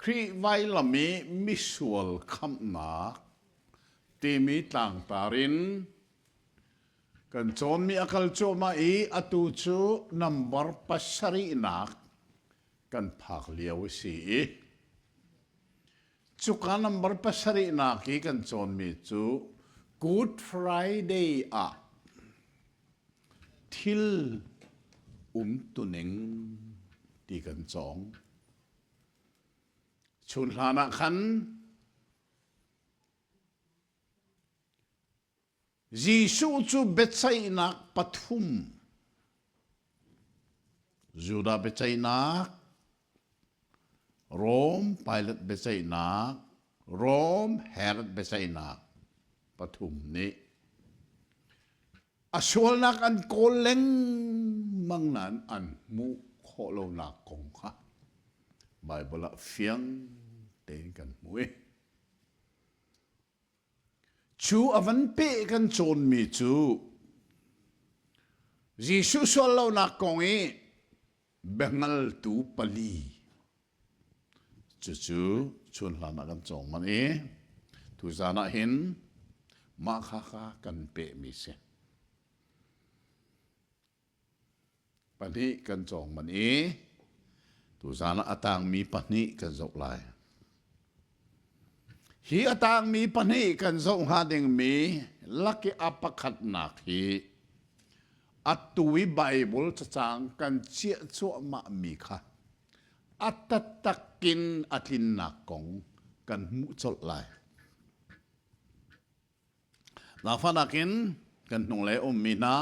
Khrih vailam i misual khamhnak timi tlangtar in kan cawnmi a kal cuahmah i atu cu nambar pasarihnak kan phak lio a si i cuka nambar pasarihnak i kan cawnmi cu Good Friday ah thil umtuning ti kan cawng. Chun hlan ah khan Jesuh cu biaceihnak pathum Judah biaceihnak, Rom Pilate biaceihnak, Rom Herod biaceihnak pathum nih a sualnak an kawl lengmang nain an hmuh khawh lonak kong kha Baibal ah fiang tein kan hmuh i Cu a van peh kan cawnmi cu Jesuh sual lonak kong i biahngaltu pali cucu chun hlan ah kan cawng manh i tuzan ah hin mah kha kha kan pehmi si. Pahnih kan cawng manh i tuzan ah a tangmi pahnih kan zoh lai. Hi a tangmi pahnih kan zoh hnga dingmi lak i a pakhatnak hi atu i Baibal cacang kan chiah cuahmahmi kha a taktak in a tlinnak kong kan hmuh colh lai. Zaangfahnak in kan hnunglei a ummi hna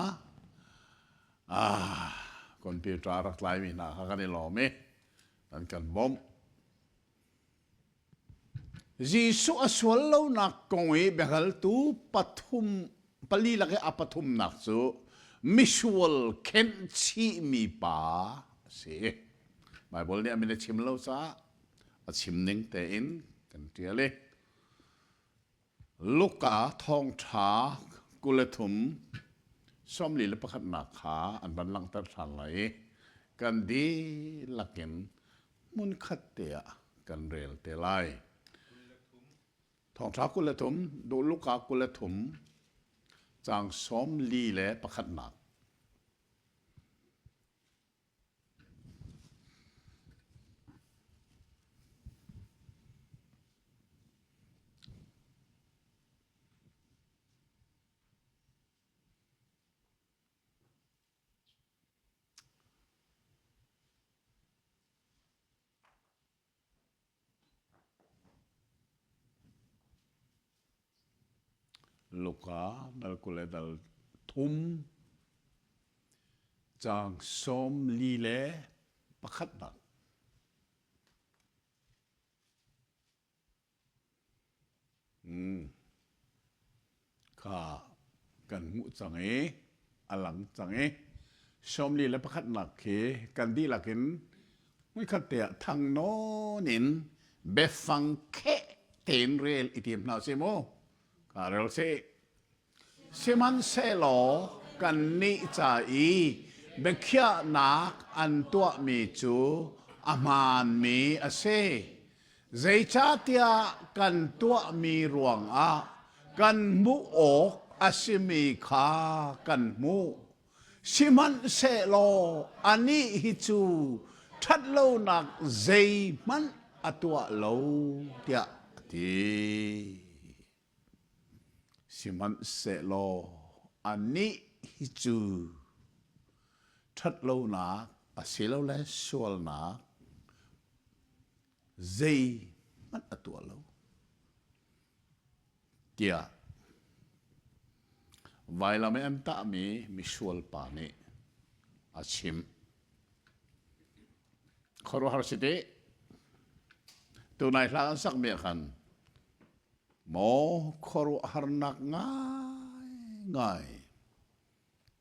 ah computer a rak tlaimi hna kha kan i lawm i an kan bawmh. Jesuh a sual lonak kong i biahaltu pathum pali lak i a pathumnak cu misual khenh chihmi pa a si. Baibal nih a min a chim lo caah a chim ning tein kan ṭial i Luka thawngṭha 23 41nak kha an van langhter ṭhan lai i kan dihlak in hmunkhat te ah kan rel te lai. Thawngṭha 23, Luka 23, caang 41nak. Luka dal 20 le dal thum caang 41 nak. Kha kan hmuh cang i a lang cang i 41nak khi kan dihlak in muikhat te ah thang nawn in biafang kheh tein rel i tim hna sih mu. Ka rel sih. Sihmanhsehlaw kannih ca i biakhiahnak an tuahmi cu a hmaanmi a si. Zeicahtiah kan tuahmi ruangah kan hmuh awk a simi kha kan hmuh. Sihmanhsehlaw anih hi cu ṭhatlonak zeihmanh a tuah lo, tiah a ti. Sihmanhsehlaw anih hi cu ṭhatlonak asilole sualnak zeihmanh a tuah lo, tiah vailam i an tahmi misual pa nih a chim. Khuaruahhar si teh. Tunai hla an sakmi ah khan Maw khuaruahharnak ngaingai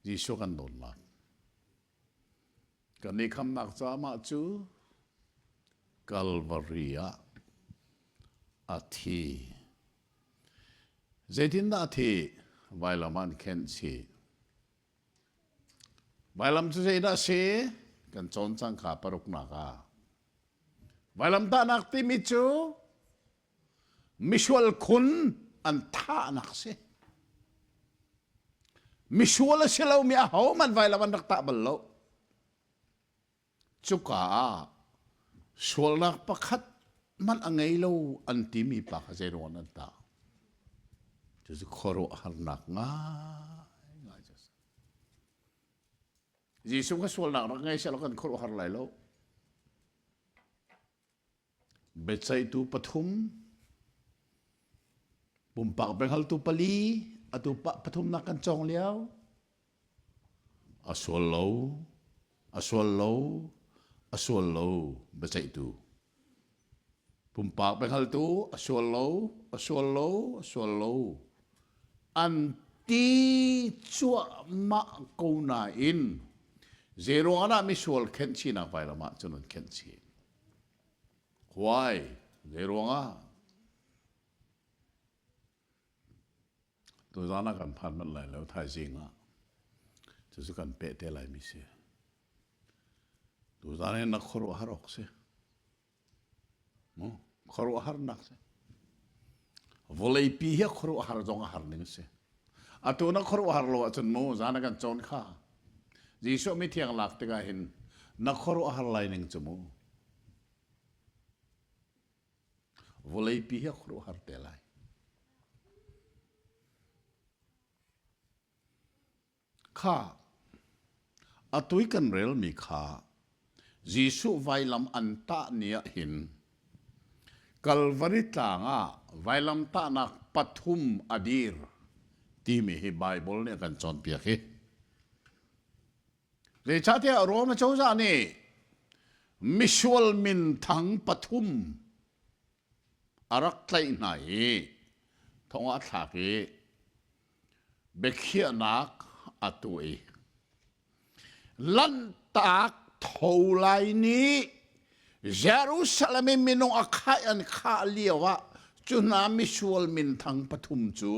Jesuh kan dawtnak. Kan i khamnak caah mah cu Calvary ah a thi. Zeitindah a thih? Vailam ah an khenh chih. Vailam cu zeidah a si? Kan cawn cang kha paruknak ah. Vailamtahnak timi cu misual khun an thahnak si. Misual a si lomi ahohmanh vailam an rak tah bal lo. Cuka ah sualnak pakhat hmanh a ngei lo an timi pa kha zeiruang an tah? Cucu khuaruahharnak ngaingai cu a si. Jesuh kha sualnak rak ngei sehlaw kan khuaruahhar lai lo. Biaceihtu pathum, pumpak biahngaltu pali, atu pathumnak kan cawng lio. A sual lo, a sual lo, a sual lo biaceihtu. Pumpak biahngaltu a sual lo, a sual lo, a sual lo. An ti cuahmah ko nain zeiruang ah misual khenh chihnak vailam ah cun an khenh chih. Why? Zeiruang ah? Tuzaan ah kan phan manh lai lo thaizing ah. Cucu kan peh te lai mi si. Tuzaan hin na khuaruahhar awk si. Mu khuaruahharnak si. Vawleipi hi khuaruahhar zong a har ning si. Atu na khuaruahhar lo ahcun mu zan a kan cawn kha. Jesuh mithiang lak tikah hin na khuaruahhar lai ning cu mu. Vawleipi hi a khuaruahhar te lai. Kha atu i kan relmi kha Jesuh vailam an tah ni ah hin Kalvari tlang ah vailamtahnak pathum a dir timi hi Baibal nih a kan cawnpiak hi. Zeicahtiah Rome cozah nih misual minthang pathum a rak tlaih hna i thong ah a thlak i biakhiahnak a tuah i Lanhtak tho lai ni Jerusalem i minung a khai an khah lio ah cu hna misual minthang pathum cu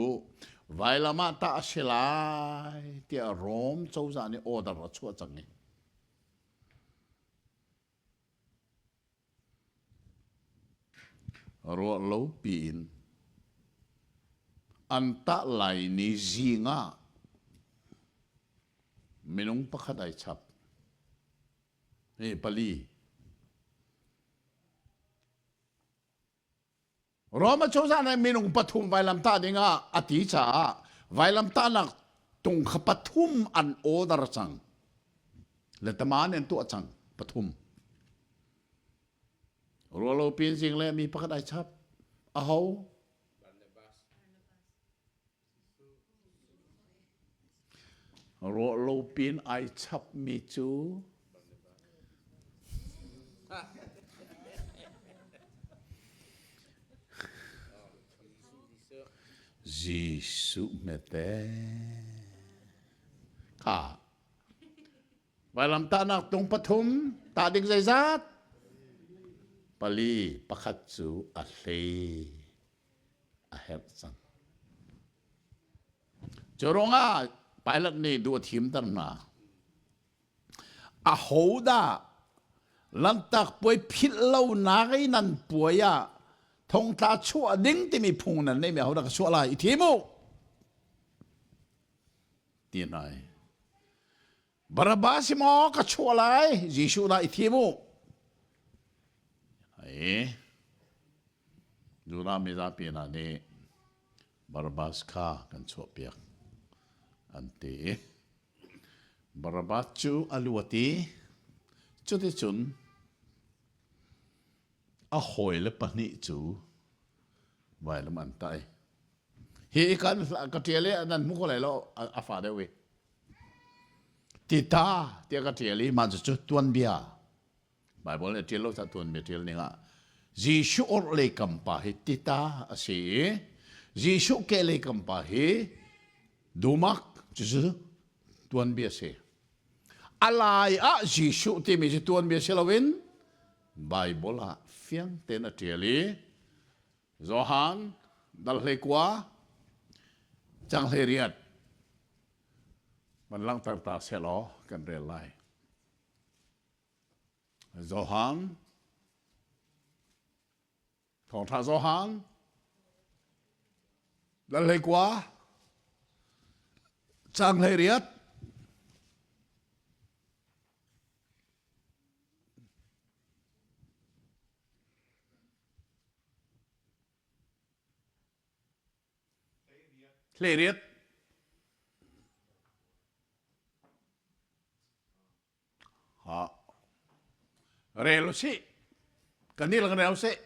vailam ah tah a si lai tiah Rom cozah nih order a chuah cang i Ruah lo piin an tah lai ni zing ah minung pakhat ai chap. Hi pali. Roma cozah nih minung pathum vailamtah dingah a ti caah vailamtahnak tung kha pathum an order cang. Le tama nih an tuah cang pathum. Rualo pin zing le mi pakhat ai chap. Aho? Ruahlo pin ai chapmi cu Jesuh hmete kha vailamtahnak tung pathum tah ding zeizat pali pakhat cu a hlei a herh cang. Cu ruangah Pilate nih duh a thimter hna. Ahodah Lanhtak puai philh lonak i nan puai ah thongtla chuah ding timi phung nan neihmi ahodah ka chuah lai i thim u ti hna i Barabbas maw ka chuah lai Jesuh dah i thim u Ai Judah mizapi hna nih Barabbas kha kan chuahpiak an ti i Barabbas cu a luat i cuticun a hawile pahnih cu vailam an tah i hi kan ka ṭial i nan hmu ko lai lo a fa deuh i Tita tiah ka ṭial i mah cucu tuanbia Baibal nih a ṭial lo caah tuanbia ṭial ning ah Jesuh orhlei kam pa hi tita a si i Jesuh kehlei kam pa hi Dumak cucu tuanbia a si. A lai ah Jesuh timi cu tuanbia si loin Baibal ah fiang tein a ṭial i Johan dal 19 cang 18 van langhter ta sehlaw kan rel lai. Johan. Thawngṭha Johan dal 19 caang 18. 18. Ha. Rel usih. Kan nih lang rel usih.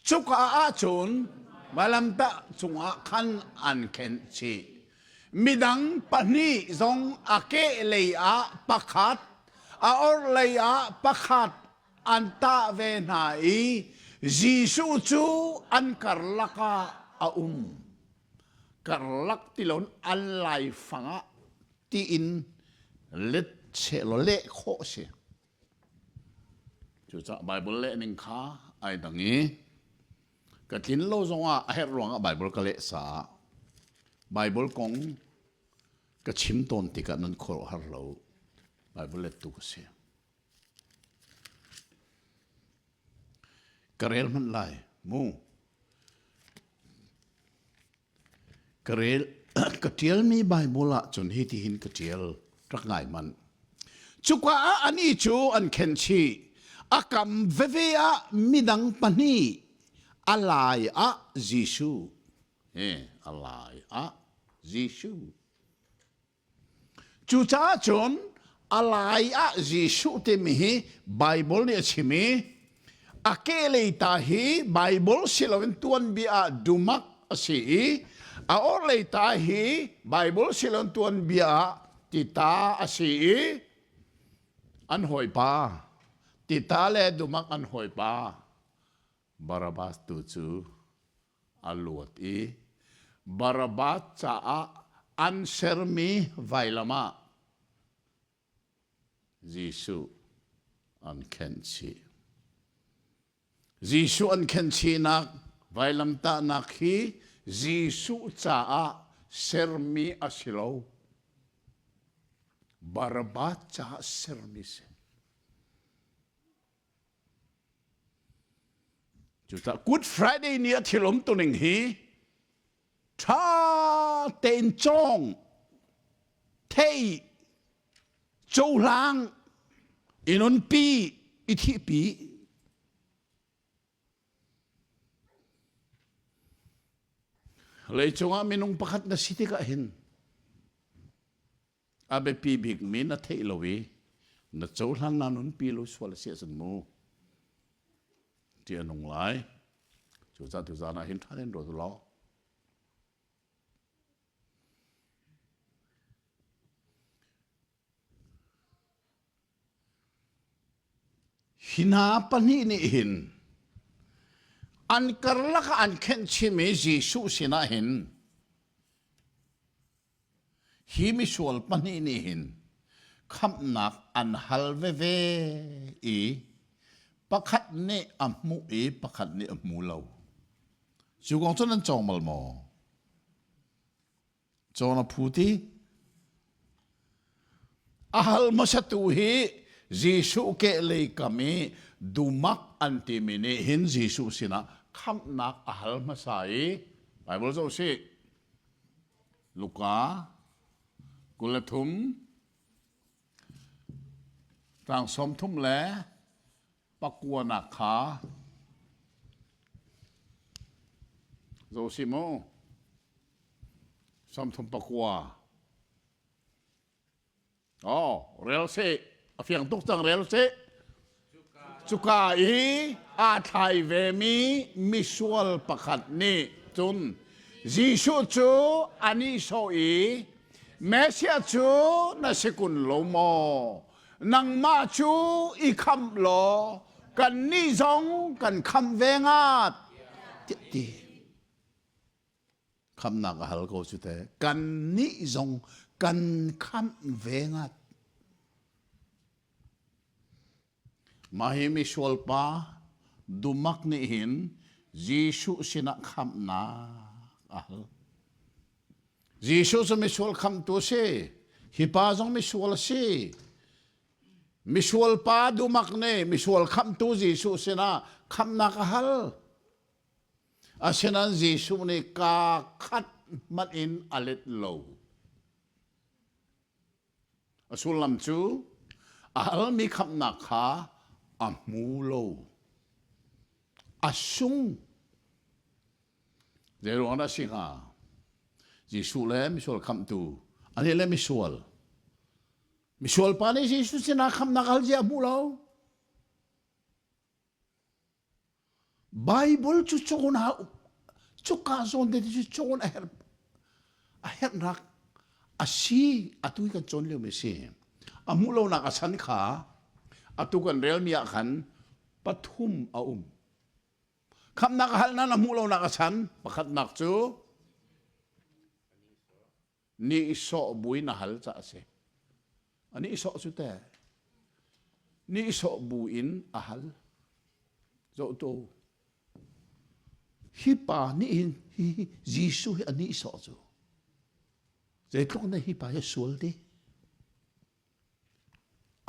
Cuka ahcun vailamtah cungah khan an khenh chih. Midang pahnih zong a kehlei ah pakhat, a orhlei ah pakhat an tah ve hna i Jesuh cu an karlak ah a um. Karlak ti loin an laifang ah tiin let sehlaw leh khawh a si. Cucaah Baibal leh ning kha ai dang i ka tlin lo zongah a herh ruangah Baibal ka leh caah Baibal kong ka chim tawn tikah nan khuaruahhar lo. Baibal lettu ka si. Ka rel hmanh lai mu. Ka rel ka ṭialmi Baibal ah cun hitihin ka ṭial rak ngai manh. Cuka ah anih cu an khenh chih. A kam veve ah midang pahnih, a lai ah Jesuh. He, a lai ah Jesuh. Cucaah cun a lai ah Jesuh timi hi Baibal nih a chim i a kehlei ta hi Baibal si loin tuanbia ah dumak a si i a orhlei ta hi Baibal si loin tuanbia ah tita a si i an hawipa tita le dumak an hawipa Barabbas tu cu a luat i Barabbas caah an sermi vailam ah Jesuh an khenh chih. Jesuh an khenh chihnak vailamtahnak hi Jesuh caah sermi a si lo. Barabbas caah sermi si. Cucaah Good Friday ni a thil umtuning hi ṭha tein cawng, thei, cohlang, i nunpi, i thihpi. Leicung ah minung pakhat na si tikah hin A biapi bikmi na theih lo i na cohlan na nunpi lo sual a si ahcun mu ti a nung lai. Cucaah tuzaan ah hin ṭha tein ruat u law. Hi hna pahnih nih hin an karlak ah an khenh chihmi Jesuh sinah hin Hi misual pahnih nih hin khamhnak an hal veve i pakhat nih a hmuh i pakhat nih a hmu lo. Cu kong cu nan cawng bal maw? Cawn a phu ti? A hal hmasatu hi Jesuh kehlei kam i dumak an timi nih hin Jesuh sinah khamhnak a hal hmasa i Bible zoh sih. Luka 23 tlang 39 kha zo si mu 39. Oh, rel seh. A fiang tuk cang rel seh. Cuka i aa thlai vemi misual pakhat nih cun Jesuh cu a nihsawh i Messiah cu na si kun lo maw? Nangmah cu i khamh law kannih zong kan khamh ve ngat tiah ti. Khamhnak a hal ko cu te. Kannih zong kan khamh ve ngat. Mah hi misual pa dumak nih hin Jesuh sinah khamhnak a hal. Jesuh cu misual khamhtu a si. Hi pa zong misual a si. Misual pa dumak nih misual khamhtu Jesuh sinah khamhnak a hal. Asinain Jesuh nih kaa khat hmanh in a let lo. A sullam cu a halmi khamhnak kha a hmu lo. A sung. Zeiruang dah si hnga? Jesuh le misual khamhtu, anih le misual. Misual pa nih Jesuh sinah khamhnak hal zia a hmu lo. Bible cu cawn a cuka zawn te cu cawn a herh a herhnak a si atu hi kan cawn liomi a si. A hmuh lonak a chan kha atu kan relmi ah khan pathum a um. Khamhnak a hal nain a hmuh lonak a chan pakhatnak cu nihsawh buin a hal caah a si. A nihsawh cu teh nihsawh buin a hal. Zohtu hi pa nih hin hi Jesuh hi a nihsawh cu zeitluk na hi pa hi sual ti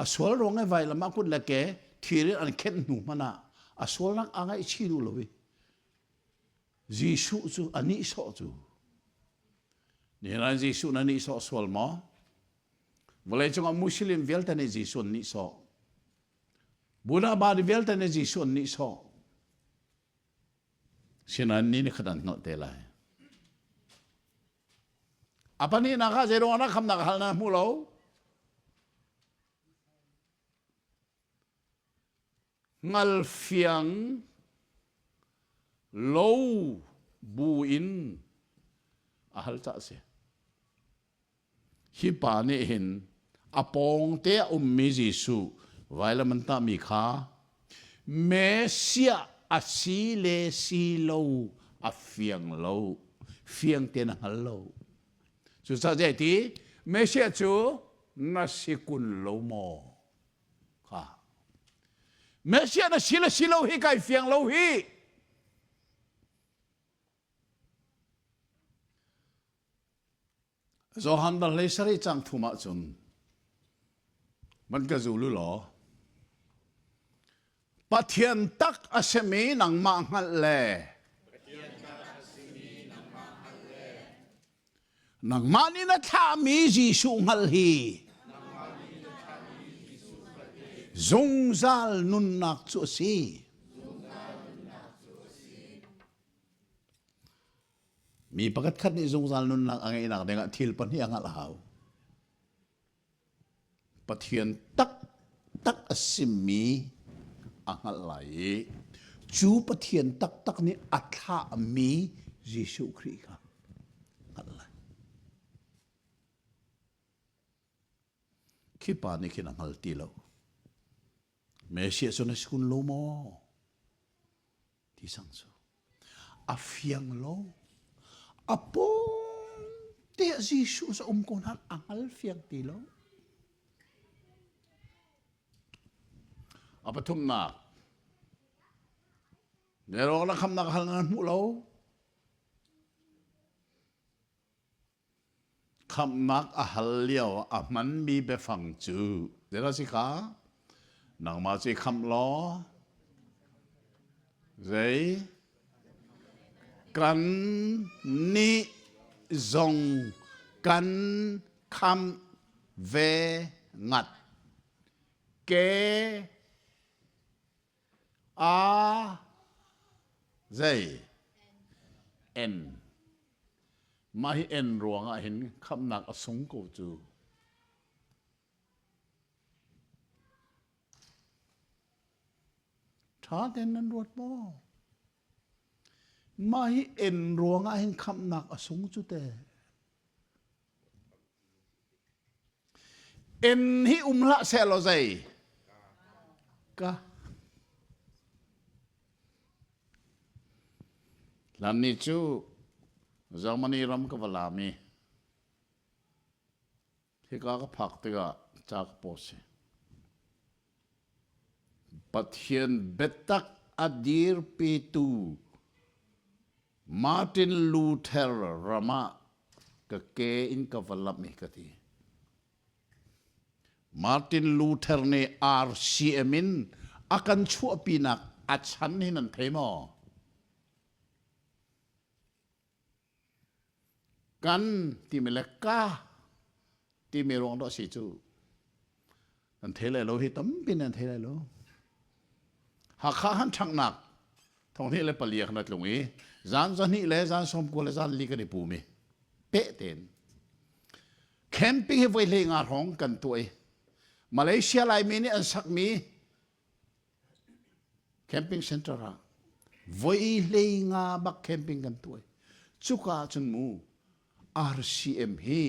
a sual ruang i vailam ah kut le ke thir in an khenh hnu hmanh ah a sualnak aa ngaihchih duh lo i Jesuh cu a nihsawh cu. Nihin ah Jesuh na nihsawh sual maw? Vawleicung ah Muslim vialte nih Jesuh an nihsawh. Buddha bari vialte nih Jesuh an nihsawh. Sinain ni ni khat an hngalh te lai. A pahnihnak ah zeiruang ah khamnak hal na hmu lo? Ngalfiang lo bu in a hal cah a si. Hi pa nih hin a pawngte a ummi Jesuh vailam an tahmi kha Messiah a si le si lo a fiang lo, fiang tein a hngal lo. Cucaah zei ti Messiah cu na si kun lo maw? Kha. Messiah na si le si lo hi kai fiang lo hi. Johan bal hlei sarih cang thum ahcun man ka zulu law Pathian tak a simi nangmah hngalh le Nangmah nih na thlahmi Jesuh hngalh hi zungzal nunnak cu a si. Mi pakhat khat nih zungzal nunnak a ngeihnak dingah thil pahnih a hngalh a hau. Pathian taktak a simi a hngalh lai i cu Pathian taktak nih a thlahmi Jesuh Khrih kha hngalh lai. Khi pa nih khin a hngal ti lo. Messiah cu na si kun lo maw? Ti sang cu. A fiang lo. A pawng te Jesuh cu um ko nain a hngal fiang ti lo. A pathumnak. Nerawk na khamnak hal na hmuh lo. Khamhnak a hal lio ah a hmanmi biafang cu zeidah a si kha? Nangmah cu i khamh law zei kan nih zong kan khamh ve ngat. Ke A zei N mah hi N ruangah hin khamhnak a sung ko cu. Ṭha tein nan ruat maw? Mah hi N ruangah hin khamhnak a sung cu te. N hi um hlah seh law zei ka Hlan ni cu Germany ram ka va lam i hika ka phak tikah ca ka post i Pathian biatak a dirpitu Martin Luther ram ah ka ke in ka va lamh i ka ti. Martin Luther nih RCM in a kan chuahpinak a chan hi nan thei maw? Kan timi le ka timi ruang dah si cu. An thei lai lo hi tampi nan thei lai lo. Hakha han ṭhanghnak thong hnih le pali ah khan a tlung i zan zahnih le zan sawmkua le zan li kan i pum i peh tein camping hi voi hlei nga hrawng kan tuah i Malaysia Laimi nih an sakmi camping center ah voi hlei nga bak camping kan tuah i cuka ahcun mu RCM hi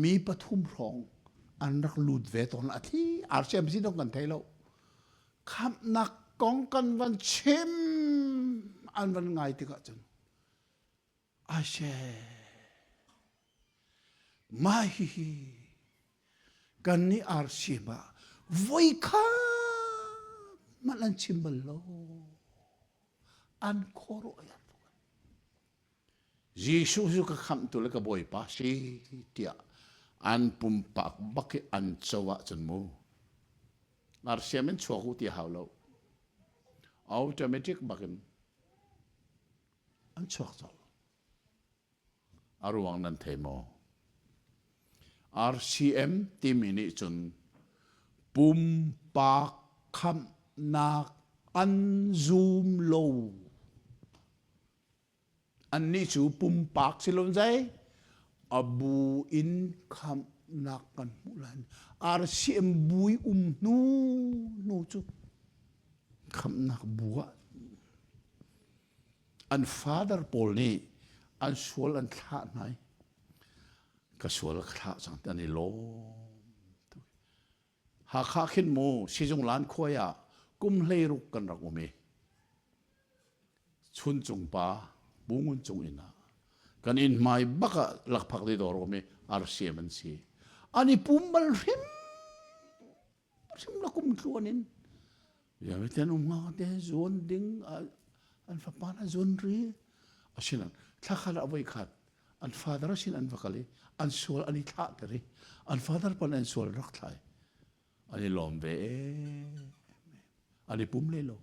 mi pathum hrawng an rak lut ve tawn a thli RCM si dong kan thei lo khamhnak kong kan van chim an van ngai tikah cun Ashe mah hihi kan nih RCM ah voi kha hmanh an chim bal lo an khuaruah Jesuh cu ka khamhtu le ka Bawipa si tiah an pumpak bak i an co ahcun mu ngarsiam in chuak u ti hau lo automatic bak in an chuak colh a ruang nan thei maw RCM timi nih cun pumpak khamhnak an zum lo Annih cu pumpak si lo zei a bu in khamhnak kan hmuh lai. RCM bu i um hnu hnu cu khamhnak bu ah an father pawl nih an sual an thlah hna i ka sual ka thlah cang ti an i lawm. Hakha khin mu sizung lan khuai ah kum hleiruk kan rak um i Chuncung pa Pu Ngun Cung inn ah kan inn hmai bak ah lakphak ti dawr um i RCM an si. An i pum bal hrim hrim la kum tluan in ten um nga te zuan ding an fapa na zuan ri asinan thlakhat ah voi khat an father sin an va kal i an sual an i thlah ter i an father pan an sual rak thlai an i lawm ve an i pum le lo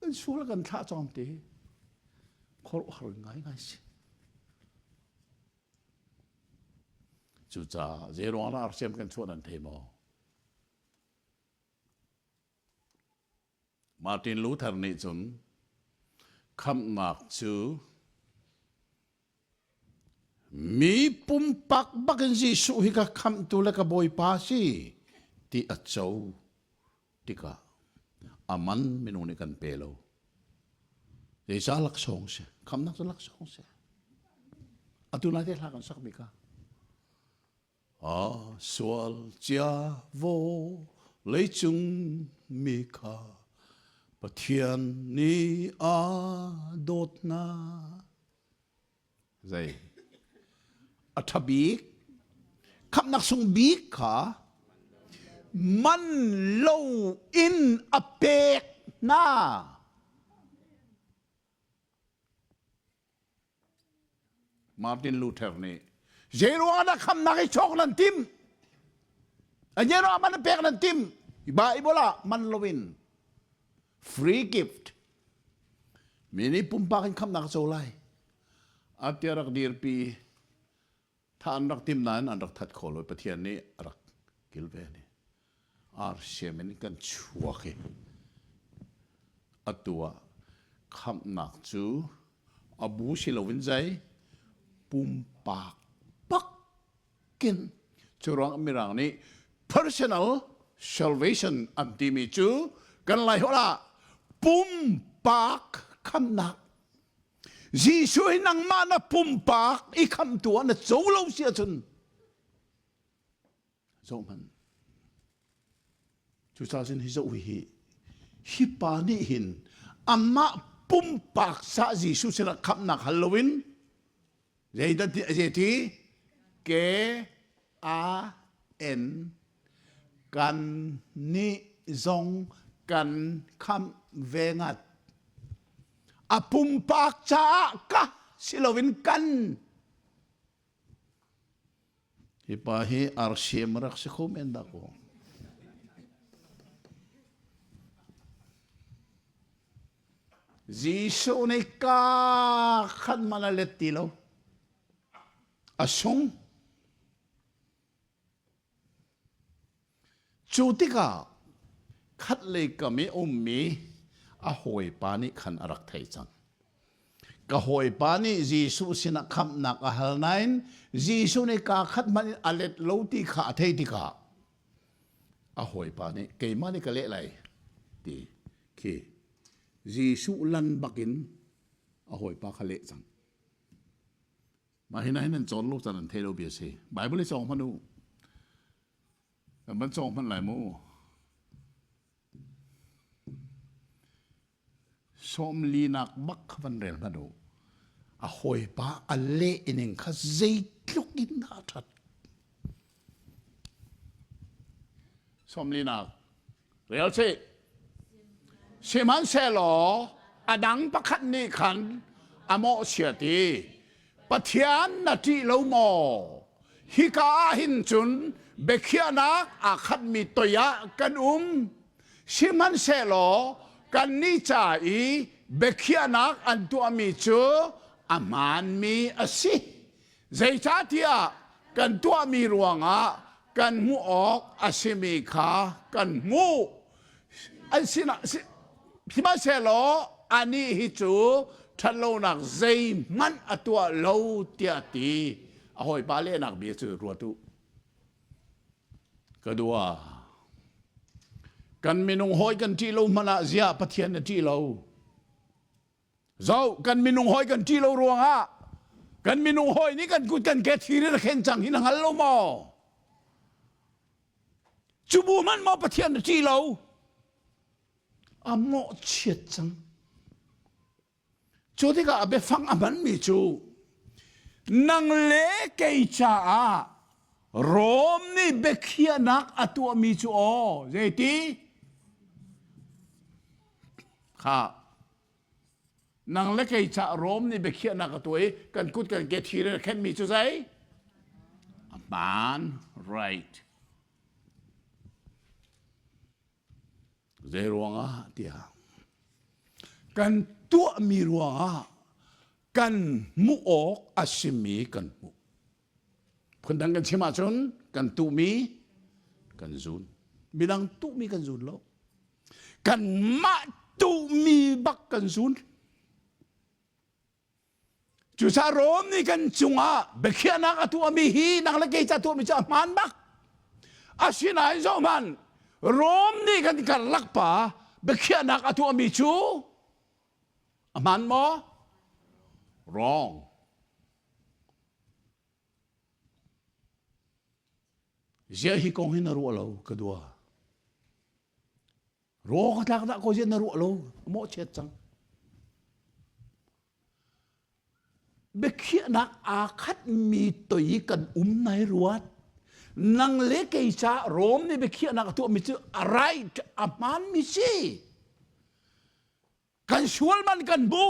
Kan sual kan thlah cawm te khuaruahhar ngai ngai si. Cucaah zeiruang ah RCM kan chuah nan thei maw? Martin Luther nih cun khamhnak cu mi pumpak bakin Jesuh hi ka khamhtu le ka Bawipa si ti a co tikah a man minung nih kan pe lo. Zeicah laksawng si? Khamnak cu laksawng si. Atu lai te hla kan sak mi ka. A sual cia vo leicung mi kha Pathian nih a dawt hna. Zei? A ṭha bik, khamhnak sung bik kha man lo in a pek hna. Martin Luther nih zeiruang dah khamnak i chawk nan tim? A zeiruang man pek nan tim? Bible ah man loin free gift mi nih pumpak in khamnak co lai. A tia rak dirpi tha an rak tim nain an rak that kho lo Pathian nih a rak kilven i RCM in kan chuak i atu ah khamhnak cu a bu si loin zei pumpak bakin cu ruang mirang nih personal salvation an timi cu kan lai holh ah pumpak khamhnak Jesuh hi nangmah na pumpak i khamtu ah na co lo si ahcun zoh hmanh. Cucaah cun hi zoh hi hi pa nih hin amah pumpak sa Jesuh sinah khamhnak hal loin zeidah zei ti K A N kan nih zong kan khamh ve ngat. A pumpak caah ka si loin kan. Hi pa hi RCM rak si kho men dah kaw. Jesuh nih kaa khat man a let ti lo. A sung. Cu tikah khatlei kam i ummi a hawipa nih khan a rak thei cang. Ka hawipa nih Jesuh sinah khamhnak a hal nain Jesuh nih kaa khat hmanh in a let lo ti kha a theih tikah a hawipa nih keimah nih ka leh lai ti khi Jesuh lan bakin a hawipa kha leh cang. Mah hi na hin an cawn lo caan an thei lo bia si. Bible i cawng hmanh u. Kan van cawng hmanh lai mu. Sawmlinak bak kha van rel hmanh u. A hawipa a leh ning kha zeitluk in dah a ṭhat. Sawmlinak rel sih. Sihmanhsehlaw a dang pakhat nih khan a mawhchiat i Pathian na ṭih lo maw? Hika ah hin cun biakhiahnak aa khatmi toi ah kan um. Sihmanhsehlaw kannih ca i biakhiahnak an tuahmi cu a hmaanmi a si. Zeicahtiah kan tuahmi ruangah kan hmuh awk a simi kha kan hmuh. An sinah sihmanhsehlaw anih hi cu ṭhatlonak zeihmanh a tuah lo tiah a ti. A hawipa lehnak bia cu ruat u. Ka dua. Kan minung hawi kan ṭih lo hmanh ah ziah Pathian na ṭih lo. Zo kan minung hawi kan ṭih lo ruangah kan minung hawi nih kan kut kan ke thir in a khen cang hi na hngal lo maw? Cu bu hmanh maw Pathian na ṭih lo? A mawhchiat cang. Cu tikah a biafang a hmanmi cu nang le kei caah Rom nih biakhiahnak a tuahmi cu aw zeiti? Kha nang le kei ca Rom nih biakhiahnak a tuah i kan kut kan ke thir in a khenhmi cu zei? A hmaan, right. Zei ruangah tiah kan tuahmi ruangah kan hmuh awk a simi kan hmuh. Phundang kan chim ahcun kan tuhmi kan zun. Midang tuhmi kan zun lo. Kanmah tuhmi bak kan zun. Cucaah Rom nih kan cungah biakhiahnak a tuahmi hi nang le kei ca tuahmi cu a hmaan bak. Asinain zohhmanh, Rom nih kan karlak pa biakhiahnak a tuahmi cu a hmaan maw? Wrong. Ziah hi kong hi na ruah lo ka dua. Raw ka tlak dah ko ziah na ruah lo mawhchiat cang. Biakhiahnak aa khatmi toi kan um nai ruat. Nang le kei ca Rom nih biakhiahnak a tuahmi cu a right a hmaanmi si. Kan sual man kan bu.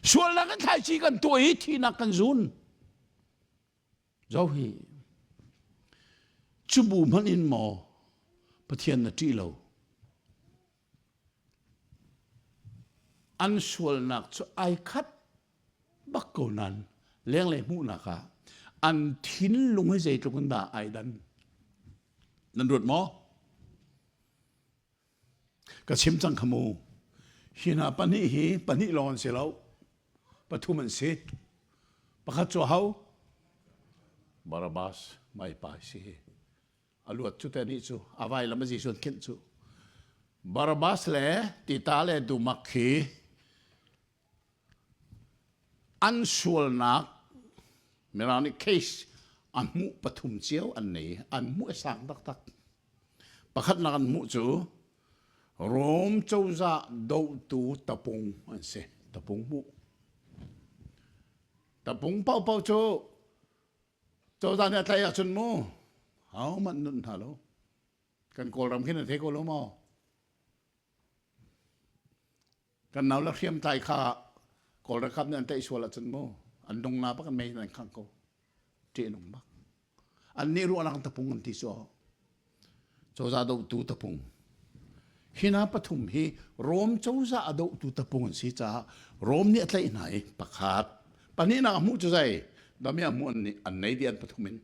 Sualnak kan thlaici kan tuah i thihnak kan zun. Zo hi cu bu hmanh in maw Pathian na ṭih lo. An sualnak cu ai khat bak ko nain lenglei hmuhnak ah an thinlung hi zeitluk in dah ai dan. Nan ruat maw? Ka chim cang kha mu. Hi hna pahnih hi pahnih lawng an si lo. Pathum an si. Pakhat cu ho? Barabbas mai pa si. A luat cu te nih cu a vailam a Jesuh an khenh cu. Barabbas le Tita le Dumak hi an sualnak Mirang nih case a hmuh pathum cio an nei. An hmuh a sang taktak. Pakhatnak an hmuh cu Rom cozah dohtu tapung an si. Tapung hmuh. Tapung paohpaoh cu cozah nih a tlaih ahcun mu hohmanh nunh hna lo. Kan Kawlram khin an thei ko lo maw? Kan nau le hriamtlai kha Kawl ralkap nih an tlaih sual ahcun mu an nung na bak an mei in an khangh ko. Ṭih a nung bak. An nih ruahnak tapung an ti cu cozah dohtu tapung. Hi hna pathum hi Rom cozah a dohtu tapung an si caah Rom nih a tlaih hna i pakhat, pahnihnak a hmuh cu zei damiah hmuh an nih an nei dih an pathum in.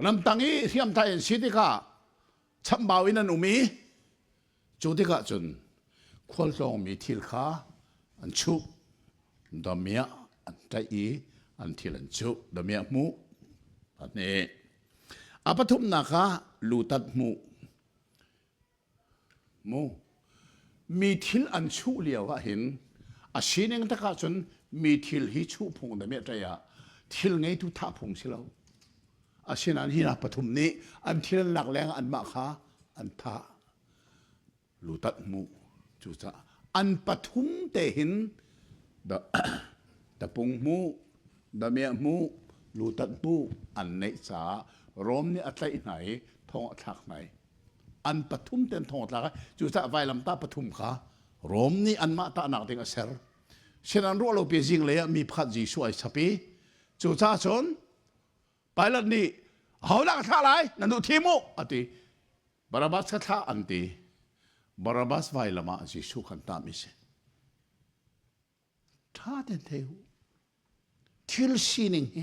Ramtang i hriamtlai an si tikah chambau in an um i cu tikah cun khualtlawngmi thil kha an chuh. Damiah an tlaih i an thil an chuh. Damiah hmuh. Pahnih. A pathumnak ah lutat hmuh. Mu. Mi thil an chuh lio ah hin a sining tak ahcun mi thil hi chuh phung damiah ṭai ah thil ngeitu thah phung si lo. Asinain hi hna pathum nih an thil an lak leng anmah kha an thah. Lutat hmuh. Cucaah an pathum te hin tapung hmuh, damiah hmuh, lutat hmuh an neih caah Rom nih a tlaih hna i thong a thlak hna i an pathum ten thong a thlak i cucaah vailamtah pathum kha Rom nih anmah tahnak ding a ser. Sinan ruah lo pi zinglei ah mi pakhat Jesuh ai chap i cucaah cun Pilate nih ahodah ka thlah lai nan duh thim u a ti. Barabbas ka thlah an ti. Barabbas vailam ah Jesuh kan tahmi si. Ṭha ten thei u. Thil sining hi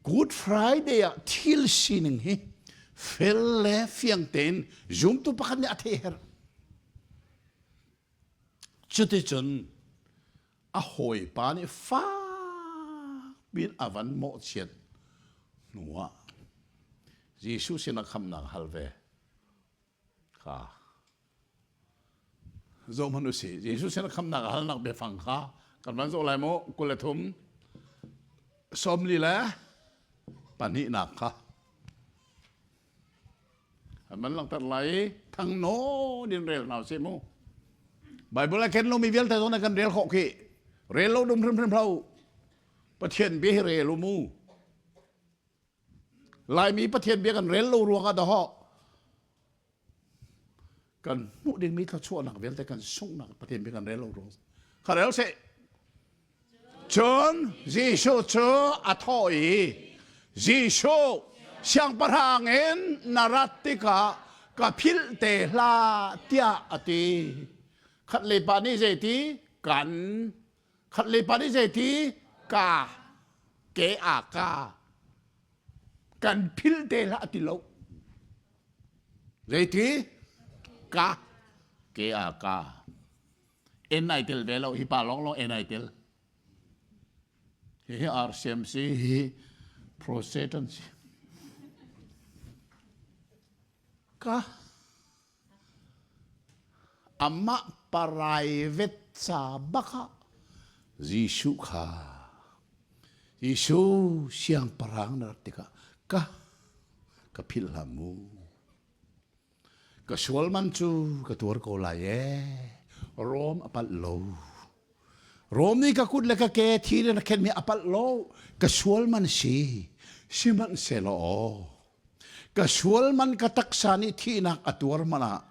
Good Friday ah thil sining hi fel le fiang tein zumtu pakhat nih a theih herh. Cuticun a hawipa nih fakpi in a van mawhchiat hnuah Jesuh sinah khamnak hal ve kha zoh hmanh u sih. Jesuh sinah khamnak a halnak biafang kha kan van zoh lai maw? 23 42nak kha An man langhter lai i thang nawn in rel hna usih mu. Bible a ken lomi vialte zong na kan rel khawh khi. Rel lo dum hrimhrim hlah u. Pathian bia hi rel u mu. Laimi Pathian bia kan rel lo ruangah dahawh kan hmuh dingmi thluachuahnak vialte kan sunghnak Pathian bia kan rel lo ruang. Kha rel seh. Cun Jesuh cu a thawh i, Jesuh, siangpahrang in na rat tikah ka philh te hlah, tiah a ti. Khat lei pa nih zeiti? Kan. Khat lei pa nih zeiti? Ka. Ke a ka. Kan philh te hlah a ti lo. Zeiti? Ka. Ke a ka. En ai tel ve lo hi pa lawng lawng en ai tel hi RCMC hi pro Satan si ka amah private ca baka Jesuh kha Jesuh siangpahrang na rat tikah ka ka philh hlah mu Ka sual man cu ka tuar ko lai ee. Rom a palh lo. Rom nih ka kut le ka ke thi in a khenmi a palh lo. Ka sual man si. Sihmanhsehlaw ka sual man ka taksa nih thihnak a tuar man ah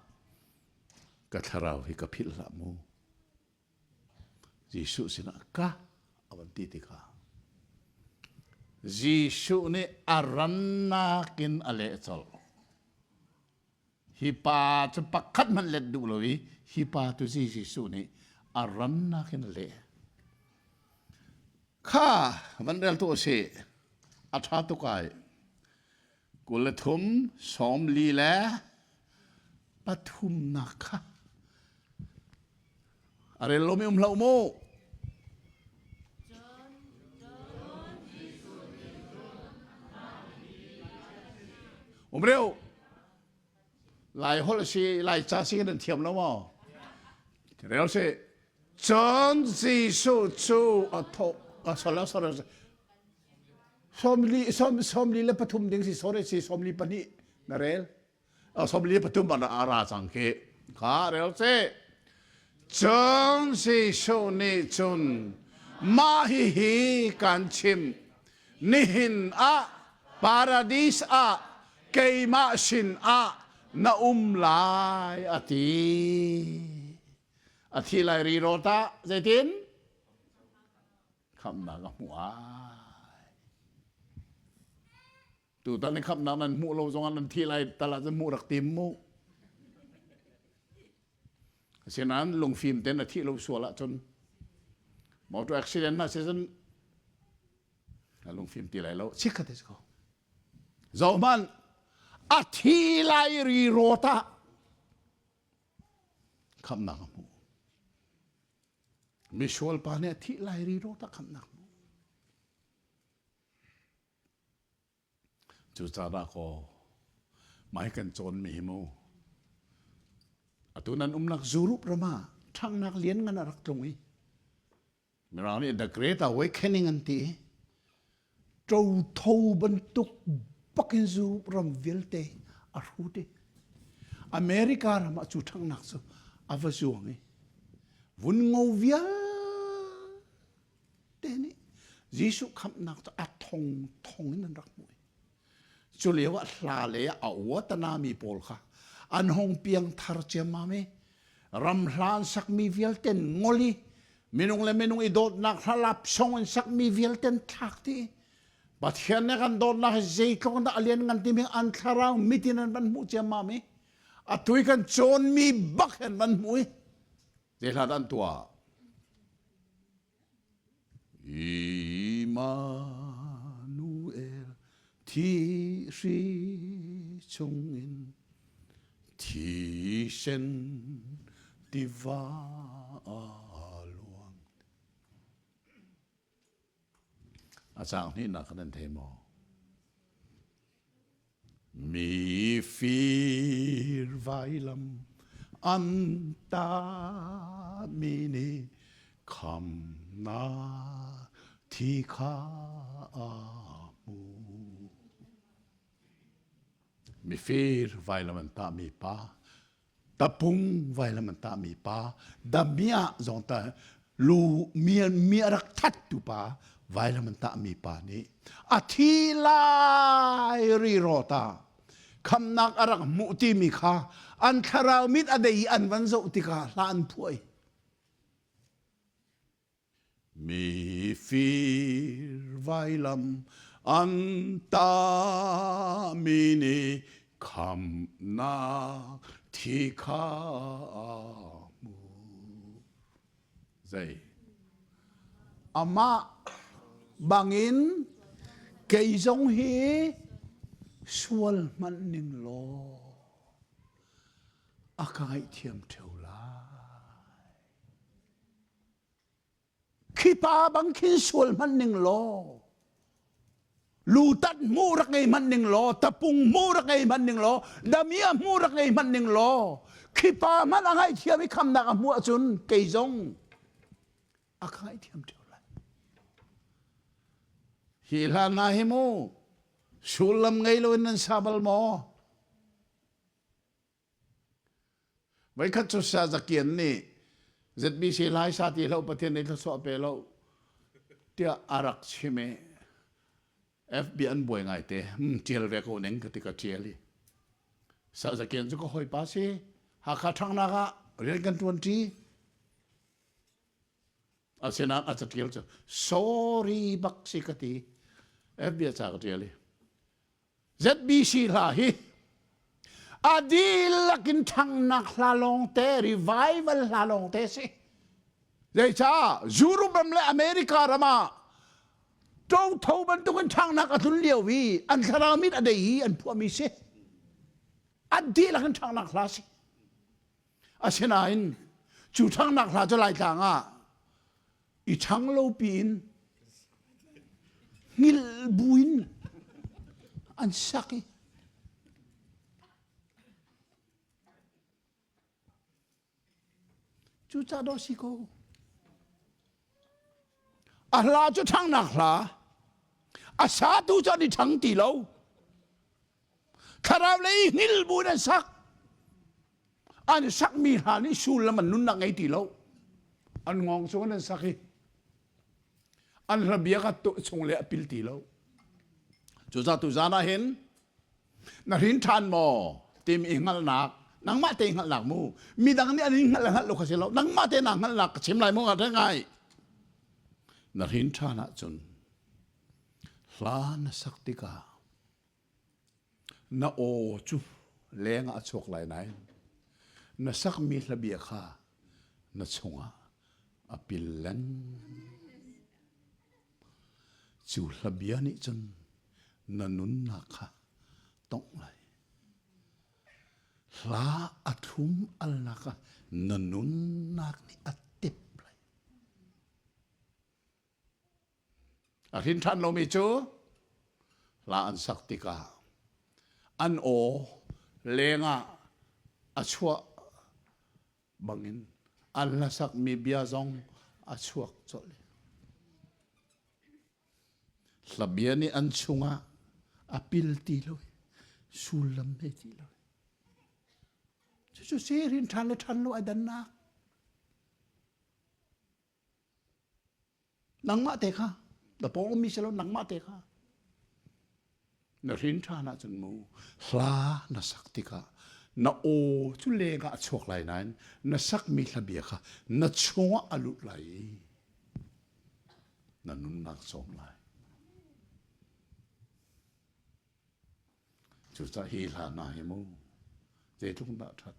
ka thlarau hi ka philh hlah mu. Jesuh sinah ka a van ti tikah Jesuh nih a rannak in a leh colh. Hi pa cu pakhat hmanh let duh lo i hi pa tu Jesuh nih a rannak in a leh. Kha van rel tu a si. A ṭha tuk ai. 23 43nak kha a rel lomi um hlah mu. Um reu. Lai holh si Lai ca si nan thiam lo maw? Rel si. Cun Jesuh cu a thawh a sorry sorry sawmli sawm sawmli le pathum ding si sorry si sawmli pahnih na rel sawmli pathum a ra cang khi kha rel si cun Jesuh nih cun mah hihi kan chim nihin ah paradis ah keimah sin ah na um lai a ti a thi lai ri ro ta zeitin khamnak a hmuh ai tutan i khamnak nan hmuh lo zongah nan thi lai tal ah cun hmuh rak tim mu. Asinain lungfim ten a thih lo sual ahcun motor accident hna si cun a lungfim ti lai lo. Chikkhat si ko. Zohhmanh a thi lai ri rawt ah khamnak a hmu. Misual pa nih a thih lai ri rawt ah khamnak a hmu. Cucaah kaw mai kan cawnmi hi mu atu nan umnak Europe ram ah ṭhanghnak lianngan a rak tlung i Mirang nih the great awakening an ti i ṭotho bantuk bakin Europe ram vialte a hrut i America ram ah cu ṭhanghnak cu a va zuang i vun ngo vialte te nih Jesuh khamhnak cu a thong thong in an rak hmuh. Cu lio ah hla le a uatanami pawl kha an hong piang thar ciammam i ram hla an sakmi vialte ngol i minung le minung i dawtnak hla lap song in sakmi vialte thlak ti Pathian nih kan dawtnak hi zeitluk dah a lian ngan timi an thlarau mit in an van hmuh ciammam i atu i kan cawnmi bak an van hmuh i zei hla dah an tuah Immanuel thihri chungin thisen tiva a luang. A caang hnihnak kan nan thei maw? Mifir vailam an tami nih khamnak thi kha a hmu. Mifir vailam an tahmi pa tapung vailam an tahmi pa damiah zong ta lu mi mi a rak that tu pa vailam an tahmi pa nih a thi lai ri ro ta khamnak a rak hmuh timi kha an thlarau mit a dei an van zoh tikah hla an phuai Mifir vailam an tami nih khamnak thi kha a hmu. Zei? Amah bangin kei zong hi sual hmanh ning law a ka ngaihthiam ṭheo lai. Khi pa bang khin sual hmanh ning law lutat hmu rak ngei hmanh ning law tapung hmu rak ngei hmanh ning law damia hmu rak ngei hmanh ning law khi pa hmanh a ngaihthiam i khamnak a hmuh ahcun kei zong a ka ngaihthiam ṭheo lai. Hi hla hna hi mu sullam ngei loin nan sa bal maw? Voikhat cu Saya Zakian nih ZBC lai sa ti hlah Pathian nih thluachuah pe lo tiah a rak chim i FB an buai ngaite hmm, ṭial ve ko ning ka ti ka ṭial i Saya Zakian cu ka hawipa si Hakha ṭhangnak ah rian kan ṭuan ṭi asinain a caṭial cu sorry bak si ka ti FB a ca ka ṭial i ZBC hla hi a dihlak in ṭhanghnak hla lawngte revival hla lawngte si. Zeicah Europe ram le America ram ah ṭotho bantukin ṭhanghnak a tlun lio i an thlarau mit a dei i an phuahmi si. An dihlak in ṭhanghnak hla si. Asinain cu ṭhanghnak hla cu Laitlang ah i ṭhang lo piin hngilh buin an sak i cucah dawh si ko a hla cu ṭhangnak hla a satu cu an i ṭhang ti lo thlarau lei hngil buin an sak an sakmi hla nih sullam an nunnak ngei ti lo an ngawng cung an sak i an hla bia kha chung le a pil ti lo cucaah tuzan ah hin na hrin ṭhan maw timi i hngalhnak nangmah te hngalhnak mu midang nih an in hngalh hngalh lo kha si lo nangmah te na hngalhnak ka chim lai mu nga ngai na hrin ṭhan ahcun hla na sak tikah Na aw cu leng ah a chuak lai nain na sakmi hlabia kha na chungah a pil leng. Cu hla bia nih cun na nunnak kha tongh lai. Hla a thlum alnak ah na nunnak nih a tep lai. A hrin ṭhan lomi cu hla an sak tikah an aw lengah a chuah bangin an hlasakmi bia zong a chuak colh. Hlabia nih an chungah a pil ti lo i sullam ngei ti lo. Cucu si rin ṭhan le ṭhan lo a dannak. Nangmah te kha na pawng ummi si lo nangmah te kha na hrin ṭhan ahcun mu hla na sak tikah na aw cu leng ah a chuak lai nain na sakmi hlabia kha na chungah a lut lai i na nunnak cawm lai. Cucaah hi hla hna hi mu zeitluk dah ṭhat.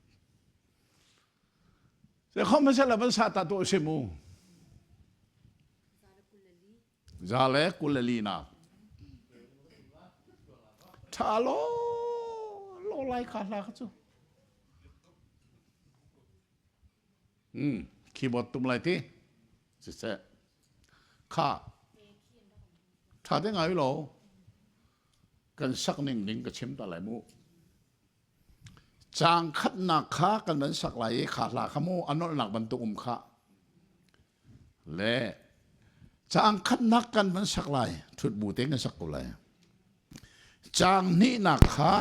Zeikhom hmasat van sa ta tuah si mu. Za le 24 nak. Ṭha lo lo lai kha hla kha cu. Keyboard tum lai ti. Siseh. Kha ṭha te ngai lo. Kan sak ning ding ka chim ta lai mu. Caang khatnak kha kan van sak lai i kha hla kha mu a nolhnak bantuk um kha. Le caang khatnak kan van sak lai ṭhut bu tein kan sak ko lai. Caang hnihnak kha